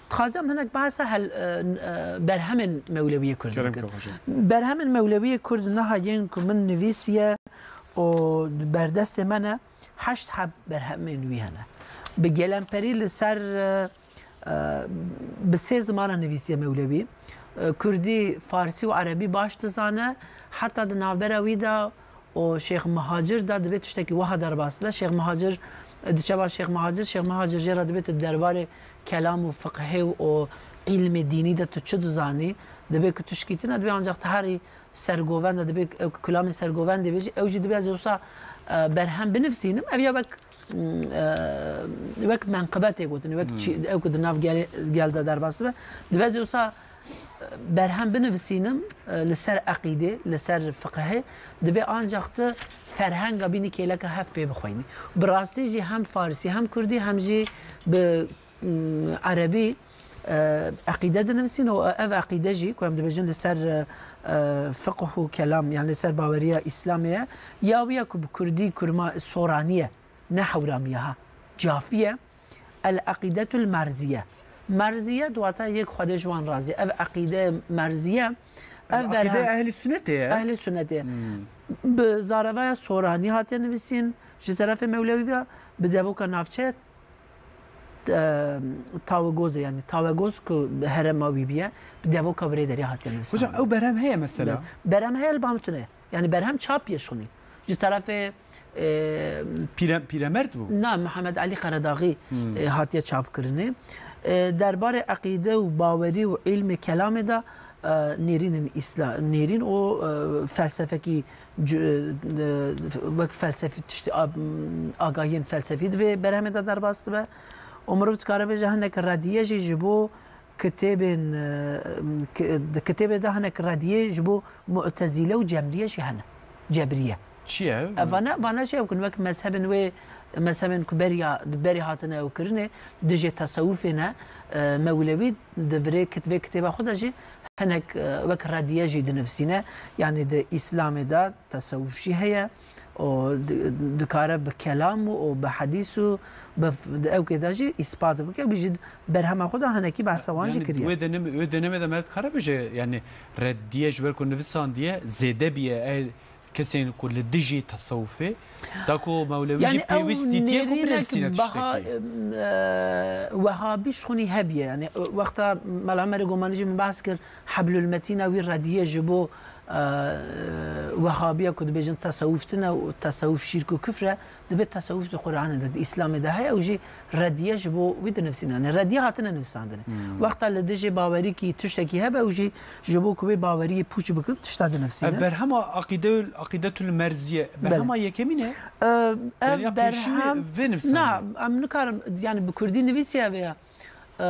Dixwazim hinek behsa hel, e, e, berhemên Mewlewiyê Kurd Kerem bikin. Kir hocam. Berhemên Mewlewiyê Kurd niha yên ku min nivîsiye û berdestê me ne, heşt heb berhemên wî hene. Bi gelemperî li ser, e, e, bi sê zimana nivîsiye Mewlewî. E, Kurdî, Farsî û Erebî baş dizane. Heta di navbera wî de û Şêx Mihacir de dibê tiştekî wiha derbas dibe. Şêx Mihacir, e, diçe ba Şêx Mihacir, Şêx Mihacir jê re dibê tu derbarê kelam û fiqhê û îlmê dînî de tu çi dizanî? Dibê ku tu şikî tune, dibê ancaq tu herî sergovend e, dibê ew kulamê sergovendê bêjî, ew jî dibê ez ê wisa, e, berhem binivîsînim. Ev ya wek, mm, e, wek menqibe tê gotin, wek çi, ew ku di nav gelê, gel de derbas dibe. Dibê ez ê wisa, e, berhem binivîsînim, e, li ser eqîdê, li ser fiqhê. Dibê ancaq tu ferhenga bînî kêleka hev pê bixwînî. Bi rastî jî hem farisî, hem kurdî, hem jî bi m, erebî, e, eqîde dinivîsîn û ev eqîde jî ku em dibêjin li ser, e, e, fiqh û kelam, yani li ser baweriya Îslamê ye, ya wî ye ku bi kurdî kurma soranî ye, ne hewramî ye ha, cafî ye. El Eqîdetul Merziye. Merziye di wata yek Xwedê ji wan razî. Ev eqîde merziye, ev Eqîde berhem ehlî sunnetê ye? Ehlî sunnetê ye. Hmm. Bi zarevaya soranî hatiye nivîsîn, ji terefê Mewlewî ve, bi devoka navçe e, Tawegozê, yani Tawegoz ku herema wî biye, bi devoka birê derê hatiye nivîsandin. Hocam, ew berhem heye mesela? Berhem heye li ba min tune. Yani berhem çap ye şunî. Ji terefê, e, Pîre-, Pîremerd bû? Na, Mihemed Elî Qeredaxî, Hmm. e, hatiye çapkirinê. E, derbarê eqîde û bawerî û îlmê kelamê de, e, nêrînên îsla-, nêrîn û, e, felsefekî c-, e, wek felsefî tiştî a-, agahiyên felsefî di vê berhemê de derbas dibe. Û mirov dikare bêje hinek rediye jî ji bo kitêbên, e, ki-, di kitêbê de hinek rediyê ji bo Mu'tezîle û Cemriye jî hene. Cebriye. Çi ye? Ev vane, vane jî ew kin wek mezhebên wê, mezhebên ku beriya, berê hatine ew kirinê, dijê tesewufê ne, e, Mewlewî di virê kit-, vê kitêba xwe de jî hinek, e, wek rediye jî dinivîsîne. Yanî di Îslamê de tesewuf jî heye û di-, dikare bi kelam û, û bi hedîs û bi f-, di ewkê de jî îspat bike. Wî jî berhema xwe de hinekî behsa wan jî kiriye. Yanî wê denemê, wê denemê de me dikare bêje, yanî rediye ji ber ku nivisandiye zêde biye, ev kesên ku li dijî tesewufê, da ku Mewlewî jî pêwîst dîtiye ku binivîsîne tiştekî. Yanî ew nêrînek biha, e, Wehabî ji xwe nî hebiye. Yanî, e, wexta Mela Omerê Gomanî jî min behs kir, Heblulmetîna wî rediye ji bo, e, Wehabiya ku dibêjin tesewuf tune û tesewuf şîrk û kufr e, dibê tesewuf di Quranê de, di Îslamê de heye û jî rediye ji bo wî dinivîsîne. Yanî rediye hatine nivîsandinê. Hmm. Wexta li dijê bawerîkî tiştekî hebe û jî ji bo ku wê baweriyê pûç bikin, tişta dinivîsîne. Ev berhema Aqîde-, Aqîdetul Merziye, berhema yekemîn e? Belê. E, ev berhem, yanî ya pêşî vê nivîsandinê? Na, em nikarin, yanî bi kurdî nivîsiye vê ya. E,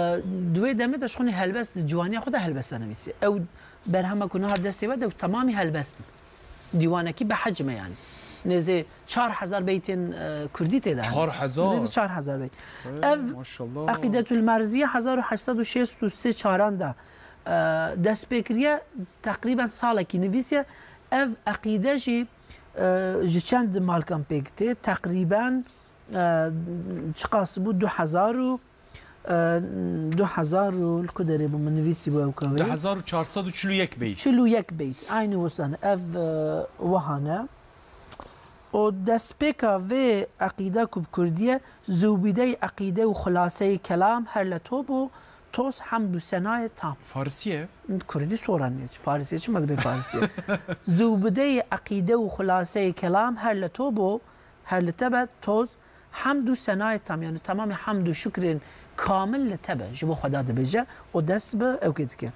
di wê demê de ji xwe nî helbest, di ciwaniya xwe de helbesta nivîsiye. Ew berhema ku niha destê we de ew temamî helbest in. Dîwanekî bi hecm e yanî. Nêzê çar hezar beytên, e, kurdî tê de hene. Çar hezar? Nêzê çar hezar beyt. Hey, ev maşallah. Eqîdetul Merziye hezar û heşt sed û şêst û sê çaran de, e, dest pê kiriye, teqrîben salekî nivîsiye. Ev eqîde jî, e, ji çend malkan pêk tê? Teqrîben, e, çiqas bû? Du hezar û, e, du hezar û li ku derê bû min nivîsî bû ew kawê. Du hezar û çar sed û çil û yek beyt. Çil û yek beyt. Aynî wisa ne. Ev, e, wiha ne. Û destpêka vê eqîde ku bi kurdî ye, zûbîdeyê eqîde û xulaseyê kelam her li to bû, toz hemd û senayê tam. Farisî ye? Kurdî soranî ye. Farisî ye, çima dibe farisî ye? Zûbîdeyê eqîde û xulaseyê kelam her li to bû, her li te be, toz hemd û senayê tam, yani tamamê hemd û şukrên kamil li te be. Ji bo Xweda dibêje û dest bi ewkê dike.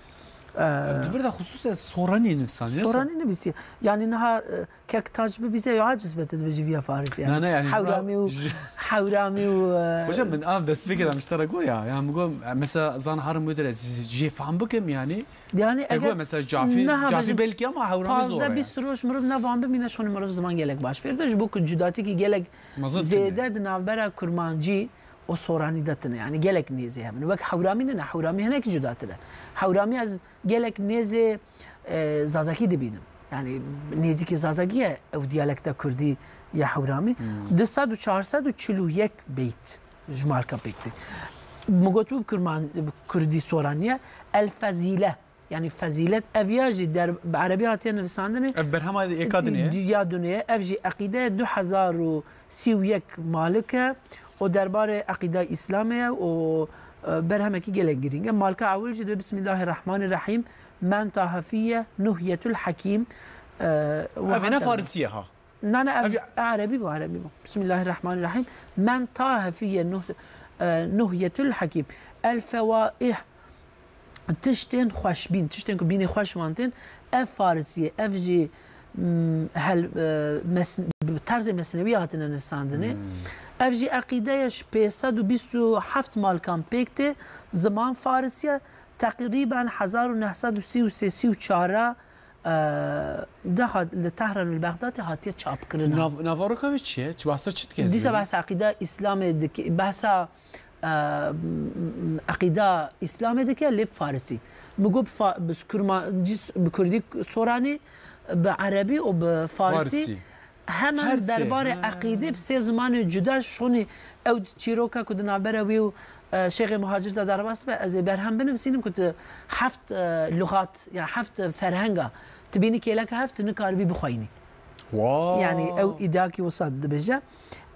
Di vir de xisûsen soranî nivîsandine. Soranî nivîsî. Yani niha, e, kek tac bibîze ya aciz be te dibêjî viya farisî yani. Na, na, yani ji Hewramî û, ji Hewramî û, e, Hocam, min av destpêkê de min ji te re got ya. Ya min got, mesela zan harim wê dire jê fam bikim yani. Yani Te eger got mesela Cafî, niha Cafî min belkî ama Hewramî zor pazdeh e. Bîst roj mirov nevan bimîne şonî mirov ziman gelek baş fêr de. Ji bo ku cudatikî gelek Mezin tune. Zêde di navbera kurmancî û soranî de tune. Yani gelek nêzê hemin. Wek Hewramî ne, ne, Hewramî hinekî cudatir e. Hewramî ez gelek nêzê, e, Zazakî dibînim. Yani nêzîkî Zazakî ye ew diyalekta kurdî ya Hewramî. Hmm. Du sed û çar sed û çil û yek beyt ji malka pêk tê. Min gotibû bi kurman-, bi kurdî soranî ye. El Fezîle. Yani fezîlet ev ya jî der-, bi erebî hatiye nivîsandinê. Ev berhema êka dinê ye? Ya dinê ye. Ev jî eqîde du hezar û sî û yek malik e. O derbarê eqîda Îslamê ye û, e, berhemekî gelek girîng e. Malka ewil jî dibe Bismillahirrahmanirrahîm. Men tahefiye nuhyetul hekîm. E, Ev ne farisî ye ha? Na, na, ev, ev erebî bû, erebî bû. Bismillahirrahmanirrahîm. Men tahefiye nuh-, e, nuhyetul hekîm. El fewaih. Tiştên xweşbîn, tiştên ku bînê xweş wan tên, ev farisî ye, ev jî, mm, hel-, e, mes-, bi terzê mesnewî hatine nivîsandinê. Hmm. Ev jî eqîde ye ji pênc sed û bîst û heft malkan pêk tê, ziman farisî ye, teqrîben hezar û neh sed û sî û sê sî û çar e, de hat-, li Tehran û li Bexdadê hatiye çapkirin. Nav-, naveroka wê çi ye? Çi behsa çi dike? Dîsa behsa eqîda Îslamê dike, behsa, e, eqîda Îslamê dike, lê bi farisî. Min got bi fa-, bi kurmancî s-, bi kurdî soranî, bi erebî û bi farisî. Farisî. Hemen derbarê eqîdê bi sê zimanê cuda şonî ew çîroka ku di navbera wî û, e, Şêxê Muhacir de derbas be, ez ê berhem binivîsînim ku tu heft, e, luxat, ya heft ferhenga, tu bînî kêleka heft, tu nikaribî bixweyînî. Wow. Yani ew îdeakî wisa dibêje.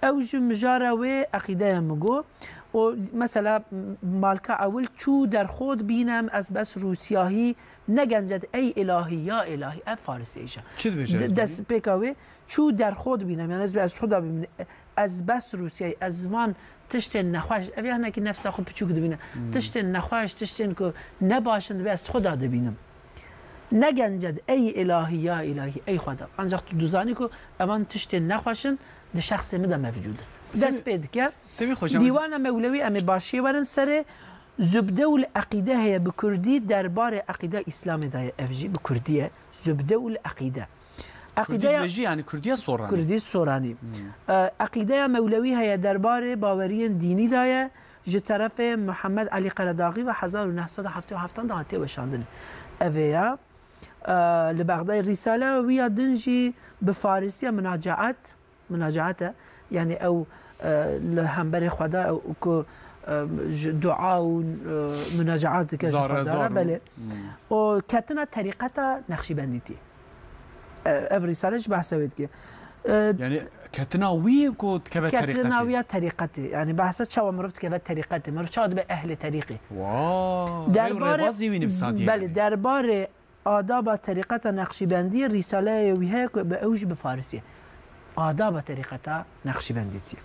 Ew ji mijara wê eqîdeya min got. O mesela malka ewil çû derxod bînem ez bes rûsiyahî ne gencet ey îlahî ya îlahî ev farisî êja. Çi dibêje ez bêjî? Destpêka wê çû derxod bînem, yani ez bes xuda bînim, ez bes rûsiyahî, ez van tiştên nexweş, ev ya hinekî nefsa xwe piçûk dibîne. Hmm. Tiştên nexweş, tiştên ku ne baş in dibe ez xwe da dibînim. Ne gencet ey îlahî ya îlahî, ey Xweda. Ancak tu dizanî ku evan tiştên nexweş in di şexsê min de mevcûd in. Semî-, Dest pê dike. Semî Xocam, ez Dîwana Mewlewî em ê başiyê werin serê. Zubde ul Eqîde heye bi kurdî, derbarê eqîda Îslamê de ye ev jî, bi kurdî ye. Zubde ul Eqîde. Kurdî Eqîdeya dibêjî, yani Kurdiya soranî. Kurdî soranî. Hmm. E, Eqîdeya Mewlewî heye derbarê baweriyên dînî de ye, ji terefê Muhammed Elî Qeredaxî ve hezar û neh sed û heftê û heft de hatiye weşandin. Ev ê ya, e, li Bexdayê Rîsaleya wî ya din jî bi Farisiya Munacaat, Munacaat e, yani ew, e, li hemberê Xweda ew ku, e, ji dua û, e, munacaat dike ji Xweda re, belê. Hmm. O ketina terîqeta Nexşîbendîtî. E, ev rîsale ji behsa wê dike. E, Yani ketina wî ku dikeve terîqetê. Ketina wî ya terîqetê. Yani behsa çawa mirov dikeve terîqetê. Mirov çawa dibe ehlê terîqê. Wow. Derbarê, ew rêbazî wî nivîsandiye belê, yani. Derbarê adaba terîqeta Neqşîbendiyê rîsaleya wî heye ku bi ew jî bi farisî ye. Adaba terîqeta Neqşîbendîtiyê.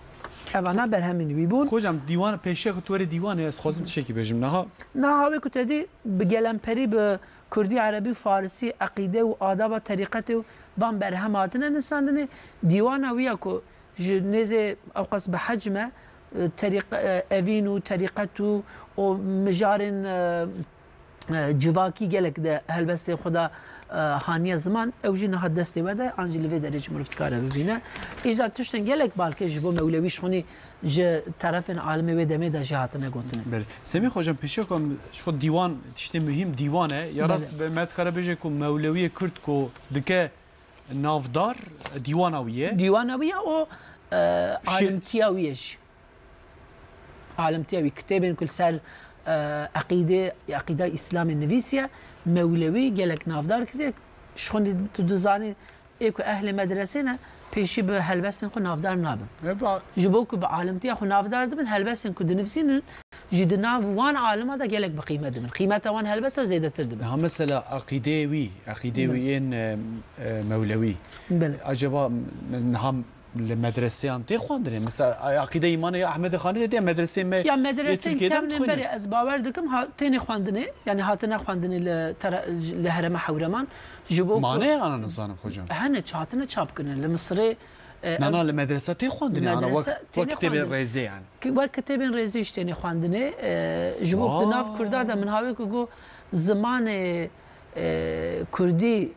Evana berhemên wî bûn. Xocam, dîwan, pêşiya ku tu werê dîwanê, ez xwazim tiştekî bêjim niha. Niha wê ku te dî bi gelemperî bi kurdî, erebî, farisî, eqîde û adaba terîqetê û van berhem hatine nivîsandinê. Dîwana wî ya ku ji nêzê ewqas bi hecm e, terîq-, e, evîn û terîqet û, û mijarên, e, e, civakî gelek de helbestê xwe de, e, haniye ziman, ew jî niha destê we de, an jî li vê derê jî mirov dikare bibîne. Îja tiştên gelek balkêş ji bo Mewlewî şixûnî ji terefên alimê wê demê de jî hatine gotin. Belê. Semî Xocam, pêşiya ku em ji xwe dîwan, tiştê muhîm dîwan e. Ya Belê. Rast be, me dikare bêje ku Mewlewiyê Kurd ku dike navdar, dîwana wî ye. Dîwana wî ye û, e, Şi- alimtiya wî ye jî. Alimtiya wî kitêbên ku li ser, e, eqîdê, eqîda Îslamê nivîsiye, Mewlewî gelek navdar kiriye. Ji xwe tu dizanî, ê ku ehlê medresê ne, pêşî bi helbestên xwe navdar nabin. Ji bo ku bi alimtiya xwe navdar dibin, helbestên ku dinivîsînin jî di nav wan alima de gelek bi qîmet dibin. Qîmeta wan helbesta zêdetir dibe. Niha mesela eqîdeyê wî, eqîdeyê wî yên, e, e, Mewlewî. Belê. Acaba niha li medreseyan tê xwendinê? Mesela, eqîde îmanê ya Ehmedê Xanê de medreseyê me Ya yê medresên Tirkiyê de kevnên dixwînin. Berê ez bawer dikim, ha, tênê xwendinê, yani hatine xwendinê li tera-, li herêma Hewreman. Ji bo ku Mane ana nizanim hocam. Hene, hatine çap kirin li Misirê, e, Nana, ev li medrese tê xwendinê, ana wek, medrese tênê wek kitêbên xwendinê. Rêzê yani. Ki-, wek kitêbên rêzê jî tênê xwendinê, e, ji bo Vay. Di nav Kurda de min hawê ku got zimanê, e, Kurdî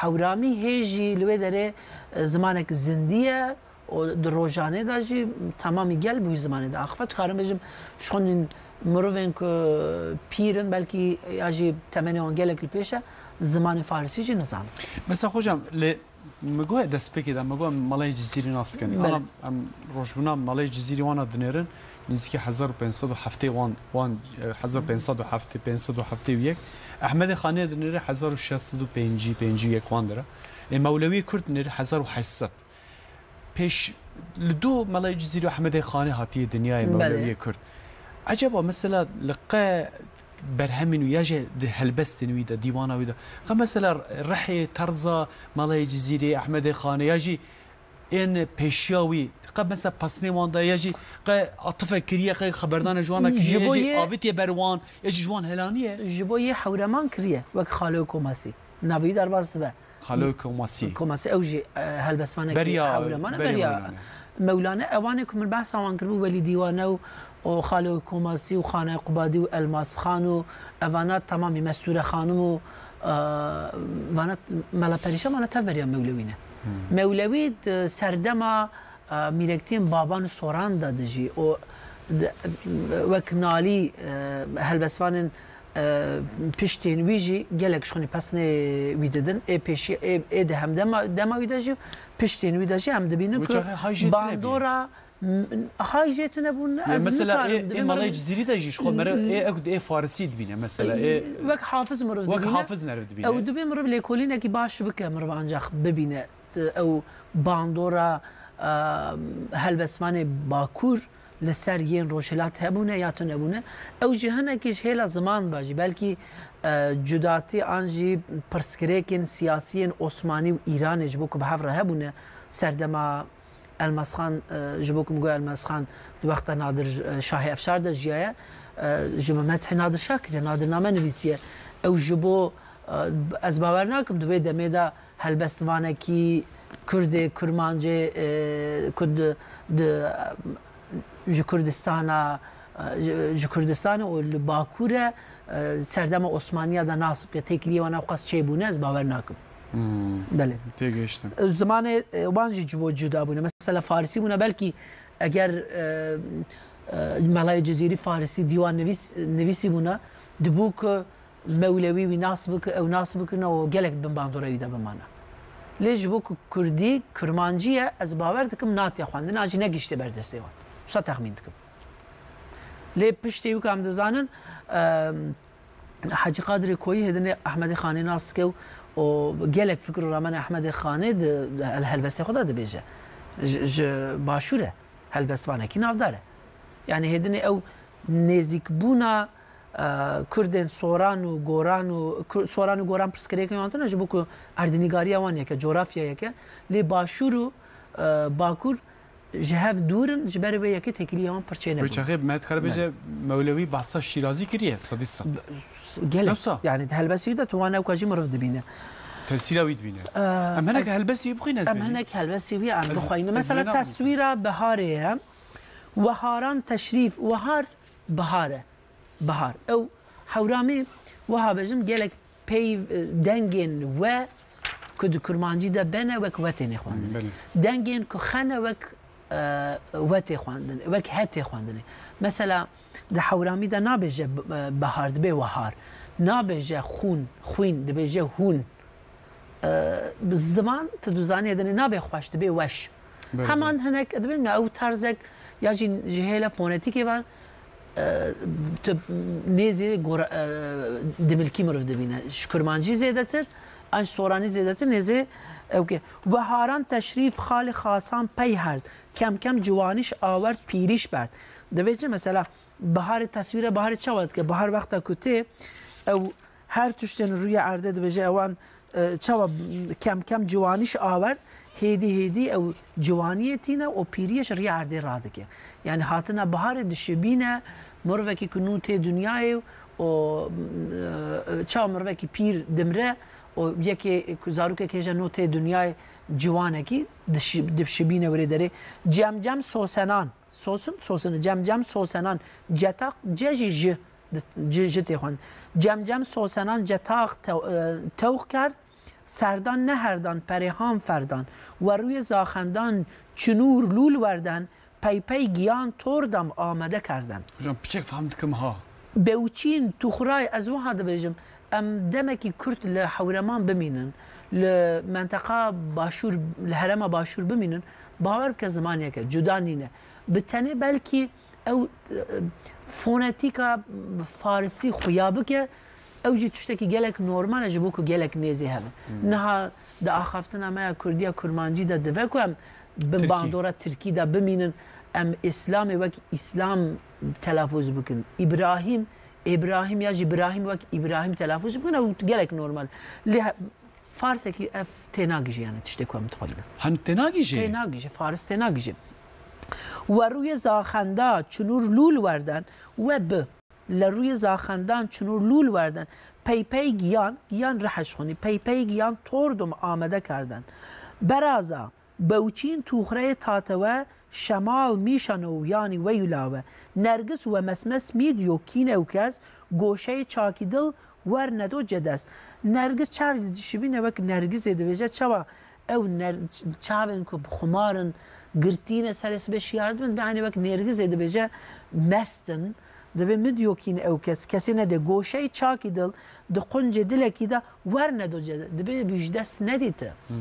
Hewramî hê jî li wê derê, e, zimanek zindî ye û di rojanê de jî temamî gel bi wî zimanê de axife. Dikarim bêjim, ji xwe nîn mirovên ku pîr in, belkî ya jî temenê wan gelek li pêş e, zimanê farisî jî nizanin. Mesela hocam, li Min got destpêkê de, min got em Melayê Cizîrî nas dikin. Belê. Ana em rojbûna Melayê Cizîrî wana dinêrin, nêzîkî hezar û pênc sed û heftê wan, wan, e, hezar û pênc sed û heftê, pênc sed û heftê û yek. Ehmedê Xanê dinêre hezar û şeş sed û pêncî, pêncî û yek wan dira. Ê Mewlewî Kurd dinêre hezar û heşt sed. Pêş li dû Melayê Cizîrî û Ehmedê Xanê hatiye dinyayê Belê. Mewlewiyê Kurd. Ecaba mesela li qe berhemên wî ya jî di helbestên wî de, dîwana wî de. Qe mesela rihê, terza Melayê Cizîrê, Ehmedê Xanê ya jî ên pêşiya wî, qe mesela pesnê wan de ya jî qe atife kiriye, qe xeberdana ji wan re kiriye, Ji ya bo jî yê avitiye ber wan, ya jî ji wan helaniye. Ji bo yê Hewreman kiriye, wek Xalo Komasî. Navê wî derbas dibe. Xalo Komasî. Komasî ew jî, e, helbestvanekî Beriya, Hewreman e, beriya beriya Mewlane. Mewlane, ewanê ku min behsa wan kiribû, Welî Dîwane û, û Xalo Komasî û Xanay Qubadî û Elmas Xan û evana temamî Mestûre Xanim û, e, vana Mela Perîşan vana tev beriya Mewlewî ne. Hmm. Mewlewî di serdema, e, mîrektiyên baban û soran de dijî û di, wek nalî, e, helbestvanên e, piştên wî jî gelek ji xwe pesnê wî didin. Ê pêşî, ê, ê di hemdema, dema wî de jî, piştên wî de jî em dibînin Wî ku çaxê hay jê tune bûye. bandora, m-, hay jê tune bûn, Ya ez mesela nikarim ê, ê dibê Melayê mirov Cizîrî de jî ji xwe mere, ê, ew ê Farisî dibîne mesela, ê, Wek hafiz mirov wek dibîne. hafiz meriv dibîne. Ew dibê mirov lêkolînekî baş bike, mirov ancaq bibîne, t-, ew bandora, e, helbestvanê Bakur li ser yên Rojhilat hebûne ya tune bûne. Ew jî hinekî ji hêla ziman ve jî belkî, e, cudatî an jî pirsgirêkên siyasiyên Osmanî û Îranê ji bo ku bi hev re hebûne serdema Elmasxan, e, ji bo ku min got Elmasxan di wexta Nadir, e, Şahê Efşar de jiyaye, e, ji bi methê Nadir Şah kiriye, Nadir name nivîsiye. Ew ji bo, e, ez bawer nakim di wê demê de helbestvanekî Kurdê, Kurmancê, e, ku di, di, ji Kurdistana, e, ji, ji Kurdistanê û li Bakur e, e, serdema Osmaniya de nas bike. Têkiliyê wan ewqas çêbûne, ez bawer nakim. Hmm. Belê. Têgihiştim. E, zimanê, e, wan jî ji bo cuda bûne. Mesela Farisî bûne, belkî eger, e, e, Melayê Cizîrî Farisî dîwan nivîs-, nivîsî bûne, dibû ku Mewlewî wî nas bike, ew nas bikirine û gelek bin bandora wî de bimane. Lê ji bo ku Kurdî, Kurmancî ye, ez bawer dikim natiye xwendin, an jî negihişte ber destê wan. Wisa texmîn dikim. Lê piştê wî ku em dizanin, em, Hecî Qadirê Koyî hêdinê Ehmedê Xanê nas dike û, û gelek fikir û ramena Ehmedê Xanê di, di hel-, helbestê xwe de dibêje. Ji, ji Başûr e, helbestvanekî navdar e. Yani hêdinê ew nêzîkbûna e, Kurdên Soran û Goran û Kur-, Soran û Goran pirsgirêkên wan tune ji bo ku erdnîgariya wan yek e, coğrafya yek e. Lê Başûr û, e, Bakur ji hev dûr in, ji ber vê yekê têkiliyê wan pir çênebû. Wê çaxê me dikare bêje Mewlewî behsa Şîrazî kiriye, sedî sed. Gelek. Wisa? Yani di helbestî de tu wan ewka jî mirov dibîne. Tesîra wî dibîne. E, Em hinek ez, helbestî wî bixwîne ez em bêjim. hinek helbestî wî em Ez bixwîne. Mesela bêjim. teswîra biharê ye. Weharan teşrîf, wehar bihar e. Bihar. Ew Hewramê, wiha bêjim, gelek peyv, e, dengên we ku di kurmancî de bene wek we têne xwendin. Belê. Dengên ku xe ne wek, e, we tê xwendin, wek he tê xwendinê. Mesela di Hewramî de nabêje b-, e, bihar, dibê wehar. Nabêje xûn, xwîn, dibêje hûn. E, ziman, tu dizanî dinê nabe xweş, dibe weş. Belê, Heman belê. hinek, dibê ne, ew tarzek ya jî ji hêla fonetîkê ve e, tu nêzî gora-, e, dimilkî mirov dibîne. Ji kurmancî zêdetir, an ji soranî zêdetir nêzî ewkê. Weharan teşrîf xalê xasan pey herd, kem kem ciwanîş awert pîrîş berd. Dibê çi mesela, biharê teswîre biharê çawa dike? Bihar wexta ku tê, ew her tiştên rûyê erdê dibêje ewan, e, çawa kem kem ciwanîş awert, hêdî hêdî ew ciwaniyê tîne û pîriyê ji rûyê erdê radike. Yani hatina biharê dişibîne mirovekî ku nû tê dinyayê û, e, çawa mirovekî pîr dimre û yekê ku zarokek hêje nû tê dinyayê ciwanekî dişi-, dişibîne wê derê. Cem cem sosenan. Sosin, sosini, cem cem sosenan, cetaq, ce jî ji, ji, ji tê xwend. Cem cem sosenan cetaq tew-, e, tewx kerd, serdan neherdan, perêhan ferdan, werûyê zaxendan, çinûr lûl werden, pey pey giyan tordam amede kerden. Hocam, piçek fehm dikim ha. Bewçîn, tuxray, ez wiha dibêjim, em demekî kurt li Hewreman bimînin, li menteqa Başûr, li herêma Başûr bimînin, bawer bike zimaniyeke cuda nîne. Bi tenê belkî ew, e, fonetîka farisî xuya bike, ew jî tiştekî gelek normal e, ji bo ku gelek nêzî hebe. Hmm. Niha di axaftina me ya kurdî ya kurmancî de dibe ku em bin Tirkî. bandora tirkî de bimînin, em Îslamê wek Îslam telafuz bikin. Îbrahîm, Îbrahîm ya jî Birahîm wek Îbrahîm telafuz bikin, ew gelek normal. Lê he-, Farsekî ev tênagijî, yani tiştê ku em dixweynin. Hani tênagijî? Tênagijî, Faris tênagijî. We rûyê zaxenda çinûr lûl werden, we bi. Le rûyê zaxendan çinûr lûl werden. Pey pey giyan, giyan rihej xwinî, pey pey giyan tordum amede kerden. Beraza, bewçîn tûxreyê tatewe, şemal mîşano yanî weyulawe. Nergis we mesmes mîd yo kîn ewkes, goşeyê çakî dil wer nedo cedest. Nergis çav dişibîne wek nergizê dibêje çawa ew ner-, çavên ku bi xumarin girtîne serê sibê şiyar dibin, bi eynî wek nergizê dibêje mestin, dibê mid yo kîn ewkes, kesê nede goşeyê çakî dil, di quncê dilekî de wer nedo cedest, dibê wî ji dest nedî ti. Hmm.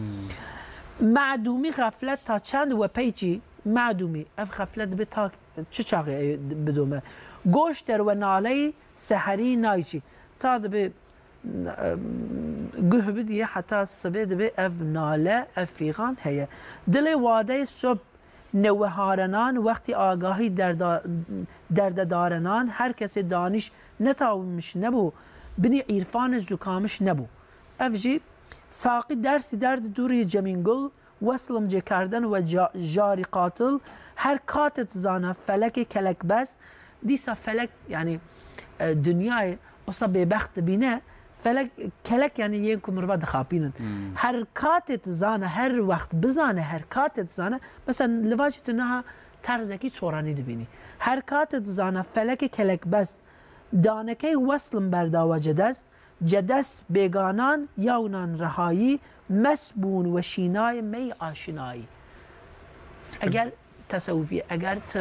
Madûmî xeflet ta çend we peyçî, madûmî, ev xeflet dibê ta çi çaxê bidome? Goş derwe naleyî seherî nayçî. Ta dibê, em, guh bidiyê heta sibê dibê ev nale, ev fîxan heye. Dilê wadeyê sob neweharenan, wextî agahî derda-, derdedarenan, her kesê danîş netawimiş nebû, binî îrfanê zukamiş nebû. Ev jî saqî dersî derdi dûrî Cemîngul, weslim cêkarden we ca-, jarî qatil, her katet zana felekê kelekbest, dîsa felek, yani, e, dinyayê wisa bêbext dibîne, felek, kelek yani yên ku mirva dixapînin. Hmm. Her katet zana, her wext bizane, her katet zana, mesela li va jî tu niha terzekî soranî dibînî. Her katet zana felekê kelekbest, danekey weslim berdawa cedest, cedest bêganan yawnan rehayî, mest bûn weşînayê mey aşinayî. Eger tesewufî, eger tu,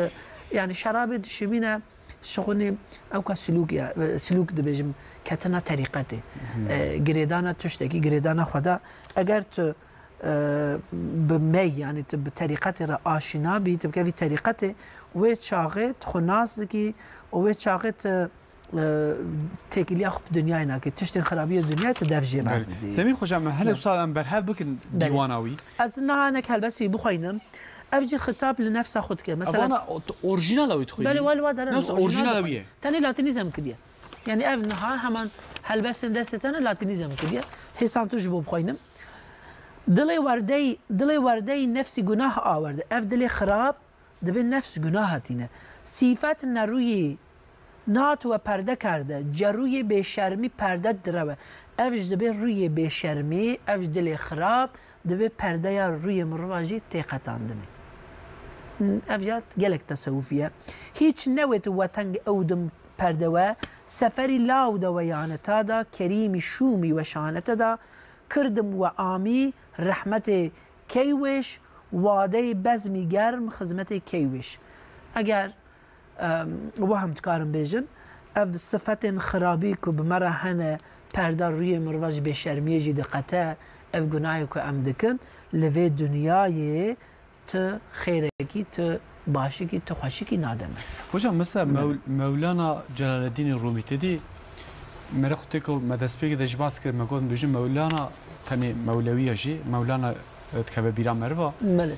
yani şerabê dişibîne şixunî ewka silûk ya, silûk dibêjim, ketina terîqetê. Hmm. E, girêdana tiştekî, girêdana Xweda. Eger tu, e, bi mey, yani tu bi terîqetê re aşîna bî, tu bikevî terîqetê, wê çaxê tu xwe nas dikî û wê çaxê tu, e, têkiliya xwe bi dinyayê nakî. Tiştên xirabiyê dinyayê tu dev jê Belê. berdidî. Semî Xoca, me hele Ya. wisa em berhev bikin Belê. dîwana wî. Ez niha hinek helbestê wî bixweynim. Ev jî xitab li nefsa xwe dike. Mesela Evana o-, t-, orjinala wî dixwînî? Belê, wal wa derin, Nefs orjinala orjinala wî wî ye. ye. Tenê latînîzem kiriye. Yani ev niha heman helbestên destê te ne latînîzem kiriye. Hêsan tu ji bo bixweynim. Dilê werdey, dilê werdey nefsî gunah awerde. Ev dilê xirab, dibê nefs gunaha tîne. Sîfet nerûyî nat we perde kerde, cerûyê bêşermî perde direwe. Ev ji dibê rûyê bêşermî, ev ji dilê xirab, dibê perdeya rûyê mirova jî tê qetandinê. Ev ya gelek tesewufî ye. Hîç newêt weteng ew dim perdewe, seferî law de we yaneta da, kerîmî şûmî we şanete da, kirdim we amî, rehmetê key wêş, wadeyê bezmî germ, xizmetê key wêş. Eger, em, wahim dikarin bêjin, ev sifetên xirabî ku bi me re hene, perda rûyê mirva ji bêşermiyê jî diqete, ev gunahê ku em dikin, li vê dinyayê tu xêrekî, tu başikî, tu xweşikî nade me. Hocam, mesela Mewl- Mewlana Celaleddînê Rûmî, te dî, me re xwe tê ku me destpêkê de jî bas kir, me got, dibêjin Mewlana tenê Mewlewî ye jî, Mewlana, e, dikeve bîra meriva. Belê.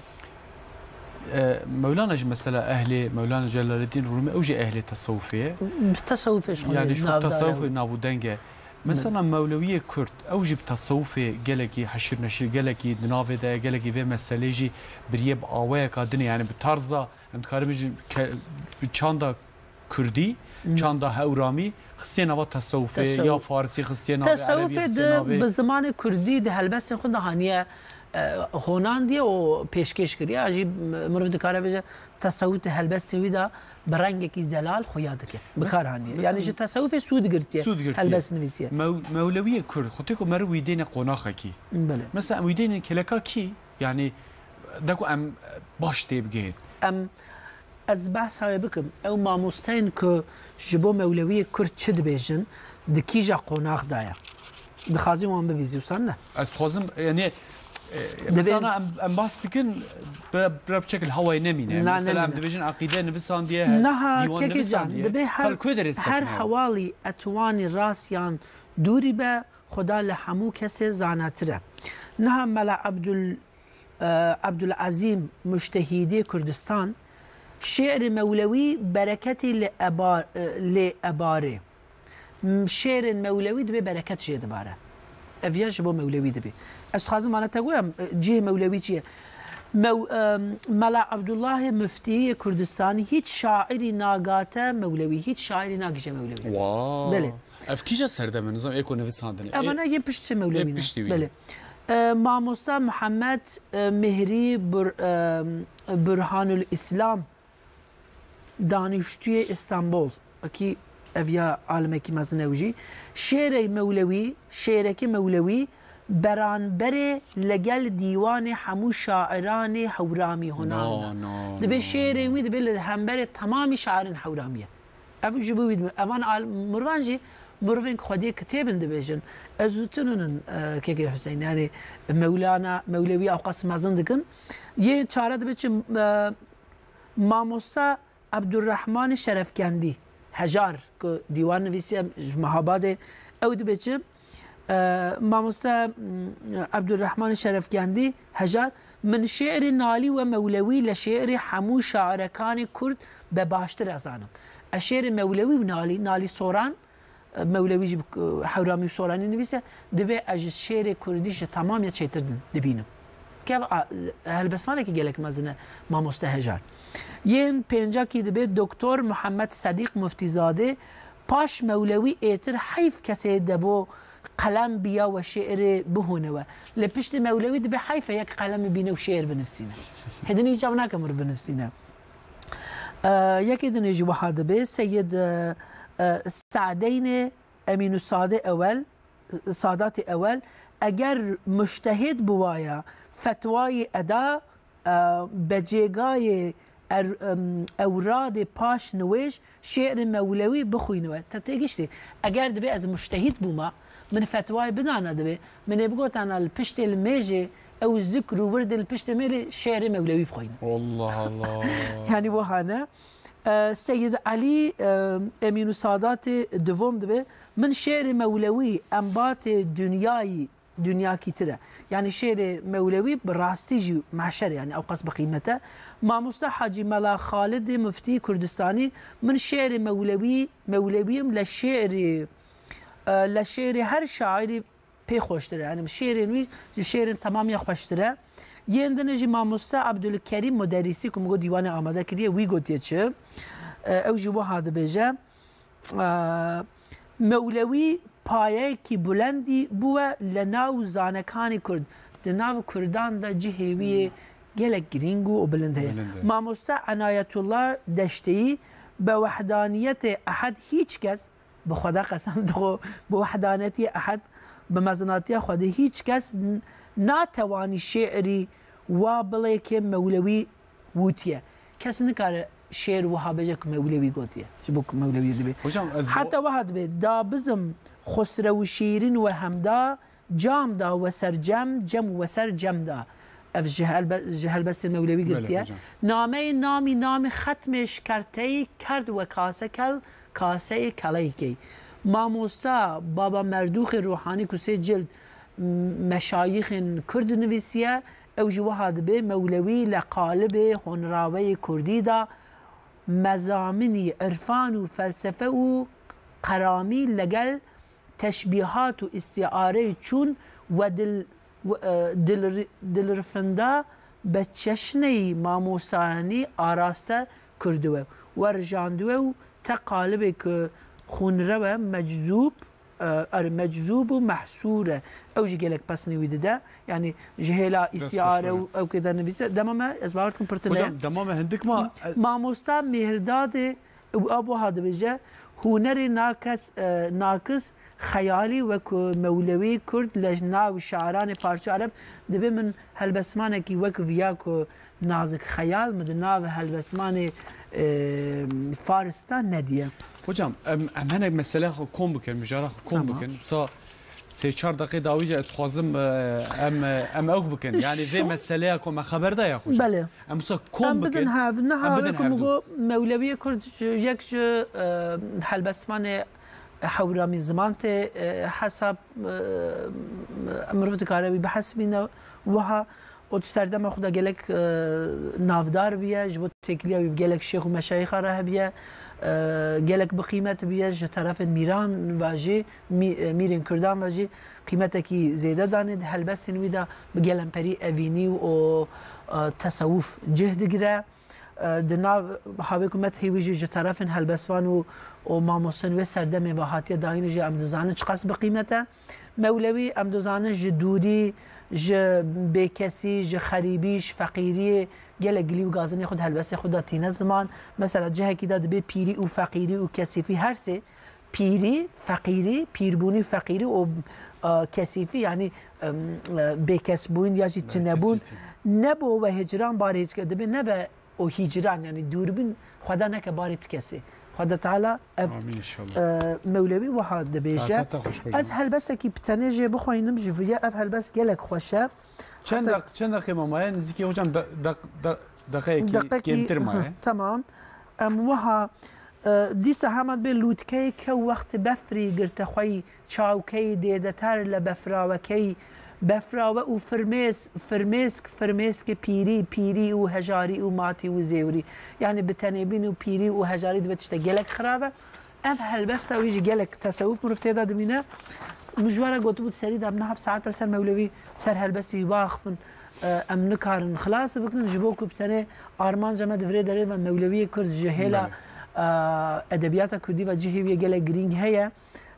E, Mewlana jî mesela ehlê, Mewlana Celaleddîn Rûmî, ew jî ehlê tesewufê ye. Bi tesewufê ji xwe Yani ji xwe navdar e. Tesewufê navûdeng e. Mesela Mewlewiyê Kurd, ew jî bi tesewufê gelekî heşîr neşîr, gelekî di navê de ye, gelekî vê meselê jî biriye bi awayeka din e. Yani bi tarza, em dikarin bêjin ke-, bi çanda Kurdî, çanda Hewramî, xistiye nava tesewufê, Tesewuf. Ya Farisî xistiye navê, Erebî Tesewufê xistiye di navê. Bi zimanê Kurdî di helbestên xwe de haniye, e, honandiye û pêşkêş kiriye. Ya jî mirov dikare bêje, tesewuf di helbestên wî de bi rengekî zelal xuya dike. Bi Mesela- kar handiye. mesela- Yani ji tesewufê sû digirtiye. Sû digirtiye. Helbest nivîsiye. Mew- Mewlewiyê Kurd, xwe tê ku meriv wî dêne qonaxekî. Belê. Mesela em wî dêne kêleka kî? Yani de ku em baş tê bigihên. Em, ez behsa wê bikim. Ew mamosteyên ku ji bo Mewlewiyê Kurd çi dibêjin, di kîja qonax de ye? Dixwazî wan bibîzî wisa ne? Ez dixwazim, yani, e, Dibê- mesela em, em bas dikin, bira, bira bi çekil hewayê nemîne. Na, Mesela em nemîne. dibêjin eqîde nivisandiye, he, Niha dîwan kekê can, nivisandiye. dibê her, Her ku derê her disekine. hewalî etwanî rast yan dûrî be, Xweda li hemû kesê zanatir e. Niha Mela Ebdul, e, Ebdulezîm, mujtehîdê Kurdistan, şê'rê Mewlewî bereketê li ebar, e, lê ebarê. M-, şê'rên Mewlewî dibê bereket jê dibare. Ev ya ji bo Mewlewî dibê. Ez dixwazim vana te goyam, e, cihê Mewlewî çi ye? Mew-, e, Mela Ebdullahê Muftî yê Kurdistanî hîç şairî nagate Mewlewî, hîç şairî nagije Mewlewî. Wow. Belê. Ev kîja serdeme nizam, ê ku nivisandine. Ê- Evana yê piştê Mewlewî Ê ne. piştî wî Belê. ne. E, mamosta Mihemed, e, Mihrî Bur, e, Burhanul Îslam, danîştûyê Îstanbul, wekî ev ya alimekî mezin ew jî. Şêrê Mewlewî, şêrekî Mewlewî beranberê legel dîwanê hemû şairanê Hewramî honan. No, no, Dibê no. Şêrên wî dibê li hemberê temamî şairên Hewramî ye. Ev ji bo wî dibê. Evan al-, mirvan jî mirovên ku xwediyê kitêbin dibêjin. Ez û tu nûnin, e, kekê Huseyîn. Yani Mewlana, Mewlewî ewqas mezin dikin. Yê çare dibê çi, e, Mamosta Ebdurrehmanê Şerefkendî, Hejar, ku dîwan nivîsiye ji Mehabadê, ew dibê çi? E, Mamosta, mm, Ebdurrehmanê Şerefkendî, Hejar, min şê'rê Nalî we Mewlewî le şê'rê hemû şa'irekanê Kurd be baştir ez zanim. Ez şê'rê Mewlewî û Nalî, Nalî Soran, Mewlewî jî bi Hewramî û Soranî nivîse, dibê ez ji şêrê kurdî ji temamiya çêtir di-, dibînim. Kev a, helbestvanekî gelek mezin e mamoste Hejar. Yên pêncakî dibê Doktor Muhammed Sedîq Muftîzadê, paş Mewlewî êtir heyf kesê debo qelem biya we şêrê bihûne we. Li piştî Mewlewî dibê heyf e yek qelem bibîne û şêr binivsîne. Hêdinî hiç ev nake mirov binivsîne. E, yekê dinê jî wiha dibê, Seyid, e, e, Sadeynê Emînû Sadê Ewel, Sadatê Ewel, eger mujtehîd biwaya, fetwayê eda, e, be cêgayê er-, em, ewradê paş niwêj şê'rê Mewlewî bixwîniwe. Te têgiştî. Eger dibê ez mujtehîd bûma, min fetwayê bidana dibê, min ê bigotana li piştê li mêjê ew zikr û wirdên li piştê mêlê şê'rê Mewlewî bixwîne. Allah Allah. Yani wiha ne. E, Seyid Elî, e, Emînû Sadatê divom dibê, min şê'rê Mewlewî embatê dinyayî, dinyakî tir e. Yani şê'rê Mewlewî bi rastî jî meşer e, yani ewqas bi qîmet e. Mamoste Hacî Mela Xalidê Muftî Kurdistanî, min şê'rê Mewlewî, Mewlewî im le şê'rê, e, le şê'rê her şairî pê xweştir e. Yani şêrên wî ji şêrên temamiya xweştir e. Yên din jî mamoste Abdulkerîm Muderrîsî ku min got dîwanê amade kiriye, wî gotiye çi? E, ew jî wiha dibêje, e, Mewlewî payeyekî bulendî bûwe li nav zanekanê Kurd. Di nav Kurdan de cihê wî yê gelek girîng û bilind heye. Bilind e. Mamoste Enayetullah Deşteyî, be wehdaniyetê Ehed hîç kes, bi Xweda qesem dixwe, bi wehdanetiyê Ehed, bi mezinatiya Xwedê hîç kes n-, natewanî şê'rî wa bilêkê Mewlewî wûtiye. Kes nikare şê'r wiha bêje ku Mewlewî gotiye. Ji bo ku Mewlewî dibê. Hocam, ez bo- Heta wiha dibê, da bizim Xusrew Şîrin we hemda, cam da we ser cem, cem we ser cem da. Ev ji helbe-, ji helbestên Mewlewî girtiye. Nameyê namî namê xetmê şkerteyî kerd we kase kel, kaseyê keleyîkey. Mamosta Baba Merdûxê Ruhanî ku sê cild m-, meşayîxên Kurd nivîsiye, ew jî wiha dibe, Mewlewî le qalibê honraweyê Kurdî de mezamînî irfan û felsefe û qeramî legel teşbîhat û îstîareyê çûn we dil-, we, e, dilri-, dilrifinda be çeşneyî mamosayanî araste kirdiwe, we rijandiwe û te qalibê ku xûnrew e, meczûb, e, er, meczûb û mehsûr e. Ew jî gelek pesnê wî dide. Yanî ji hêla îstîare û ew kê de nivîse. Dema me, ez bawer dikim pir tune ye. Hocam, dema me hindik ma, e, Mamosta Mîhirdadê Û ew wiha dibêje, Hunerê nakes, e, nakis xeyalî wek Mewlewî Kurd li nav şaranê Farsî û Ereb dibe min helbestmanekî wek viya ku nazik xeyal min di nav helbestmanê, e, Faris de nediye. Hocam, em, em hinek meseleya xwe kom bikin, mijara xwe kom Tamam. bikin. Wisa sê çar deqê dawî jî ez dixwazim, e, em, e, em ew bikin. Yanî vê Şo- meseleya ku me xeber daye, hocam. Belê. Em wisa kom Em bidin bikin. hev, niha Em bidin wek hev min du. got, Mewlewiyê Kurd ji, yek ji, e, helbestvanê hewramî ziman tê, e, hesab, e, mirov dikare wî bihesibîne wiha. Û tu serdema xwe de gelek, e, navdar bûye, ji bo têkiliya wî bi gelek şêx û meşayîxa re hebiye, e, gelek bi qîmet bûye, ji terefên mîran ve jî, mî-, e, mîrên Kurdan ve jî qîmetekî zêde danê. Di helbestên wî de bi gelemperî evînî û, e, tesewuf cih digire. E, di nav havê ku methê wî jî ji terefên helbestvan û, û mamostên wê serdemê ve hatiye dayîn jî em dizanin çiqas bi qîmet e. Mewlewî, em dizanin, ji dûrî, ji bêkesî, ji xerîbî, ji feqîriyê gelek gilî û gazinê xwe di helbestê xwe de tîne ziman. Mesela cihekî de dibê pîrî û feqîrî û kesîfî her sê, pîrî, feqîrî, pîrbûnî, feqîrî û, e, kesîfî, yanî, em, e, bêkesbûn ya jî Belê, tinebûn. kesîfî. Nebo we hicran barê hicran, dibê nebe o hicran, yanî dûrbîn, Xweda neke barê ti kesê. Xweda Teala ev, Amîn inşallah. e, Mewlewî wiha dibêje. Saeta te xweş, xweş. Ez helbestekî bi tenê jê bixweynim ji viriya, ev helbest gelek xweş e. Çend Heta deq-, çend deqê me maye? Nizîkî hocam de-, deq-, de-, deqeyekî Deqekî, kêmtir maye. hı, tamam. Em wiha, e, dîsa hema dibê lûtkeyê kew wextê befrî girte xweyî, çawkeyî dêdeter le befrawekeyî, befrawe û firmês-, firmêsk, firmêskê pîrî, pîrî û hejarî û matî û zêwirî. Yanî bi tenêbîn û pîrî û hejarî dibe tiştek gelek xirab e. Ev helbesta wî jî gelek tesewuf mirov tê de dimîne. Min ji we re gotibû, di serî de em niha bi saet li ser Mewlewî, ser helbestê wî biaxifin, e, em nikarin xilas bikin, ji bo ku bi tenê armanca me di virê derê ve Mewlewiyê Kurd ji hêla, Belê. e, edebiyata Kurdî ve cihê wî yê gelek girîng heye,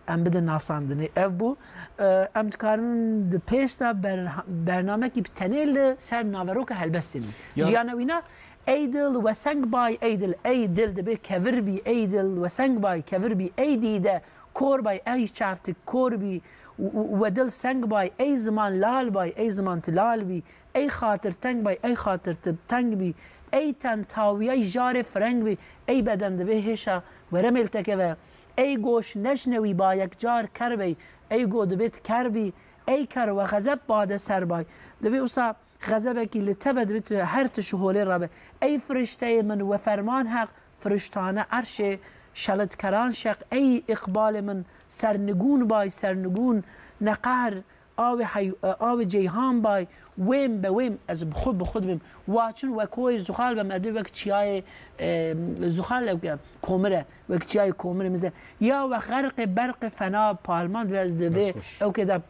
em bidin nasandinê. Ev bû, e, em dikarin di pêş de ber-, bernamekî bi tenê li ser naveroka helbestê min. Ya- Jiyana wîna, Ey dil weseng bay, ey dil, ey dil dibê kevir bî, ey dil weseng bay, kevir bî, ey dîde kor bay, ey çav tu kor bî, û, û, we dil seng bay, ey ziman lal bay, ey ziman tu lal bî, ey xatir teng bay, ey xatir tu teng bî, ey ten tawiyay jarê fireng bî, ey beden dibê hêşa were mêl te keve, ey goş nejne wî ba yekcar ker bey, ey go dibê tu ker bî, ey ker we xezeb bade ser bay. Dibê wisa Xezebekî li te be, divê tu her tişt holê rabe. Ey firişteyê min, we ferman heq, firiştane erşê, şelitkeran şeq, ey îqbalê min, sernigûn bay, sernigûn, neqehr, awê hey-, awê ceyhan bay, wêm be wêm, ez bi xwe, bi xwe dibêm. Wa çin we koyê zuxal be, merdê wek çiyayê, e, zuxal e, komir e, wek çiyayê komir e, mize. Ya we xerqê berqê fena, palman be, ez divê Dest xweş. ew kê de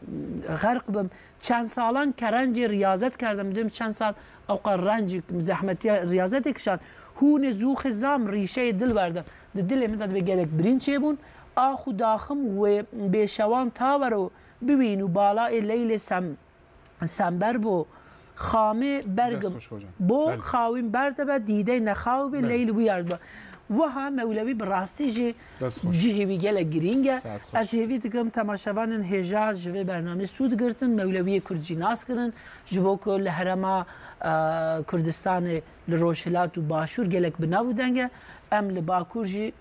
xerq bim. Çend salan kerencê riyazet kerdim, didim çend sal ewqa renc, zehmetiya riyazetê kişand. Hûnê zûxê zam rîşeyê dil werde. Di dilê min de dibê gelek birîn çêbûn. Ax û daxim wê bêşewan tawero biwîn û bala ê leylê sem-, sember bo. Xamê bergim Dest xweş hocam. bo, Belê. xawîn berde be, dîdey nexaw bê, Belê. leyl wî yard be. Wiha Mewlewî bi rastî jî Dest xweş. Cihê wî gelek girîng e. Saet xweş. Ez hêvî dikim temaşevanên hêja ji vê bernamê sûd girtin, Mewlewiyê Kurd jî nas kirin, ji bo ku li herêma, e, Kurdistanê li Rojhilat û Başûr gelek bi nav û deng e, em li Bakur jî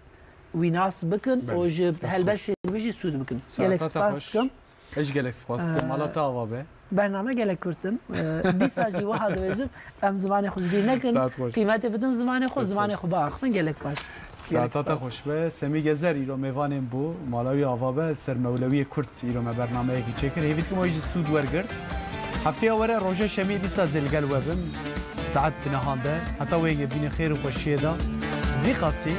wî nas bikin Belê. û ji Dest xweş. helbestên wî jî sûd bikin. Saeta Gelek te spas xweş. dikim. Ez jî gelek spas dikim. Ee, Mala te ava be. Bername gelek kurt in. E, dîsa jî wiha dibêjim, em zimanê xwe ji bîr nekin. Saet xweş. Qîmetê bidin zimanê xwe, Dest zimanê xweş. Xwe biaxivin, gelek baş. Saeta te xweş be. Semî Gezer îro mêvanên bû. Mala wî ava be, li ser mewlewiyê kurt îro me bernameyekî çêkir. Hêvî dikim wê jî sûd wergirt. Hefteya were roja şemiyê dîsa zê li gel we bim. Saet bi nehan de. Heta wê yekê bîne xêr û xweşiyê de. Vî qasî.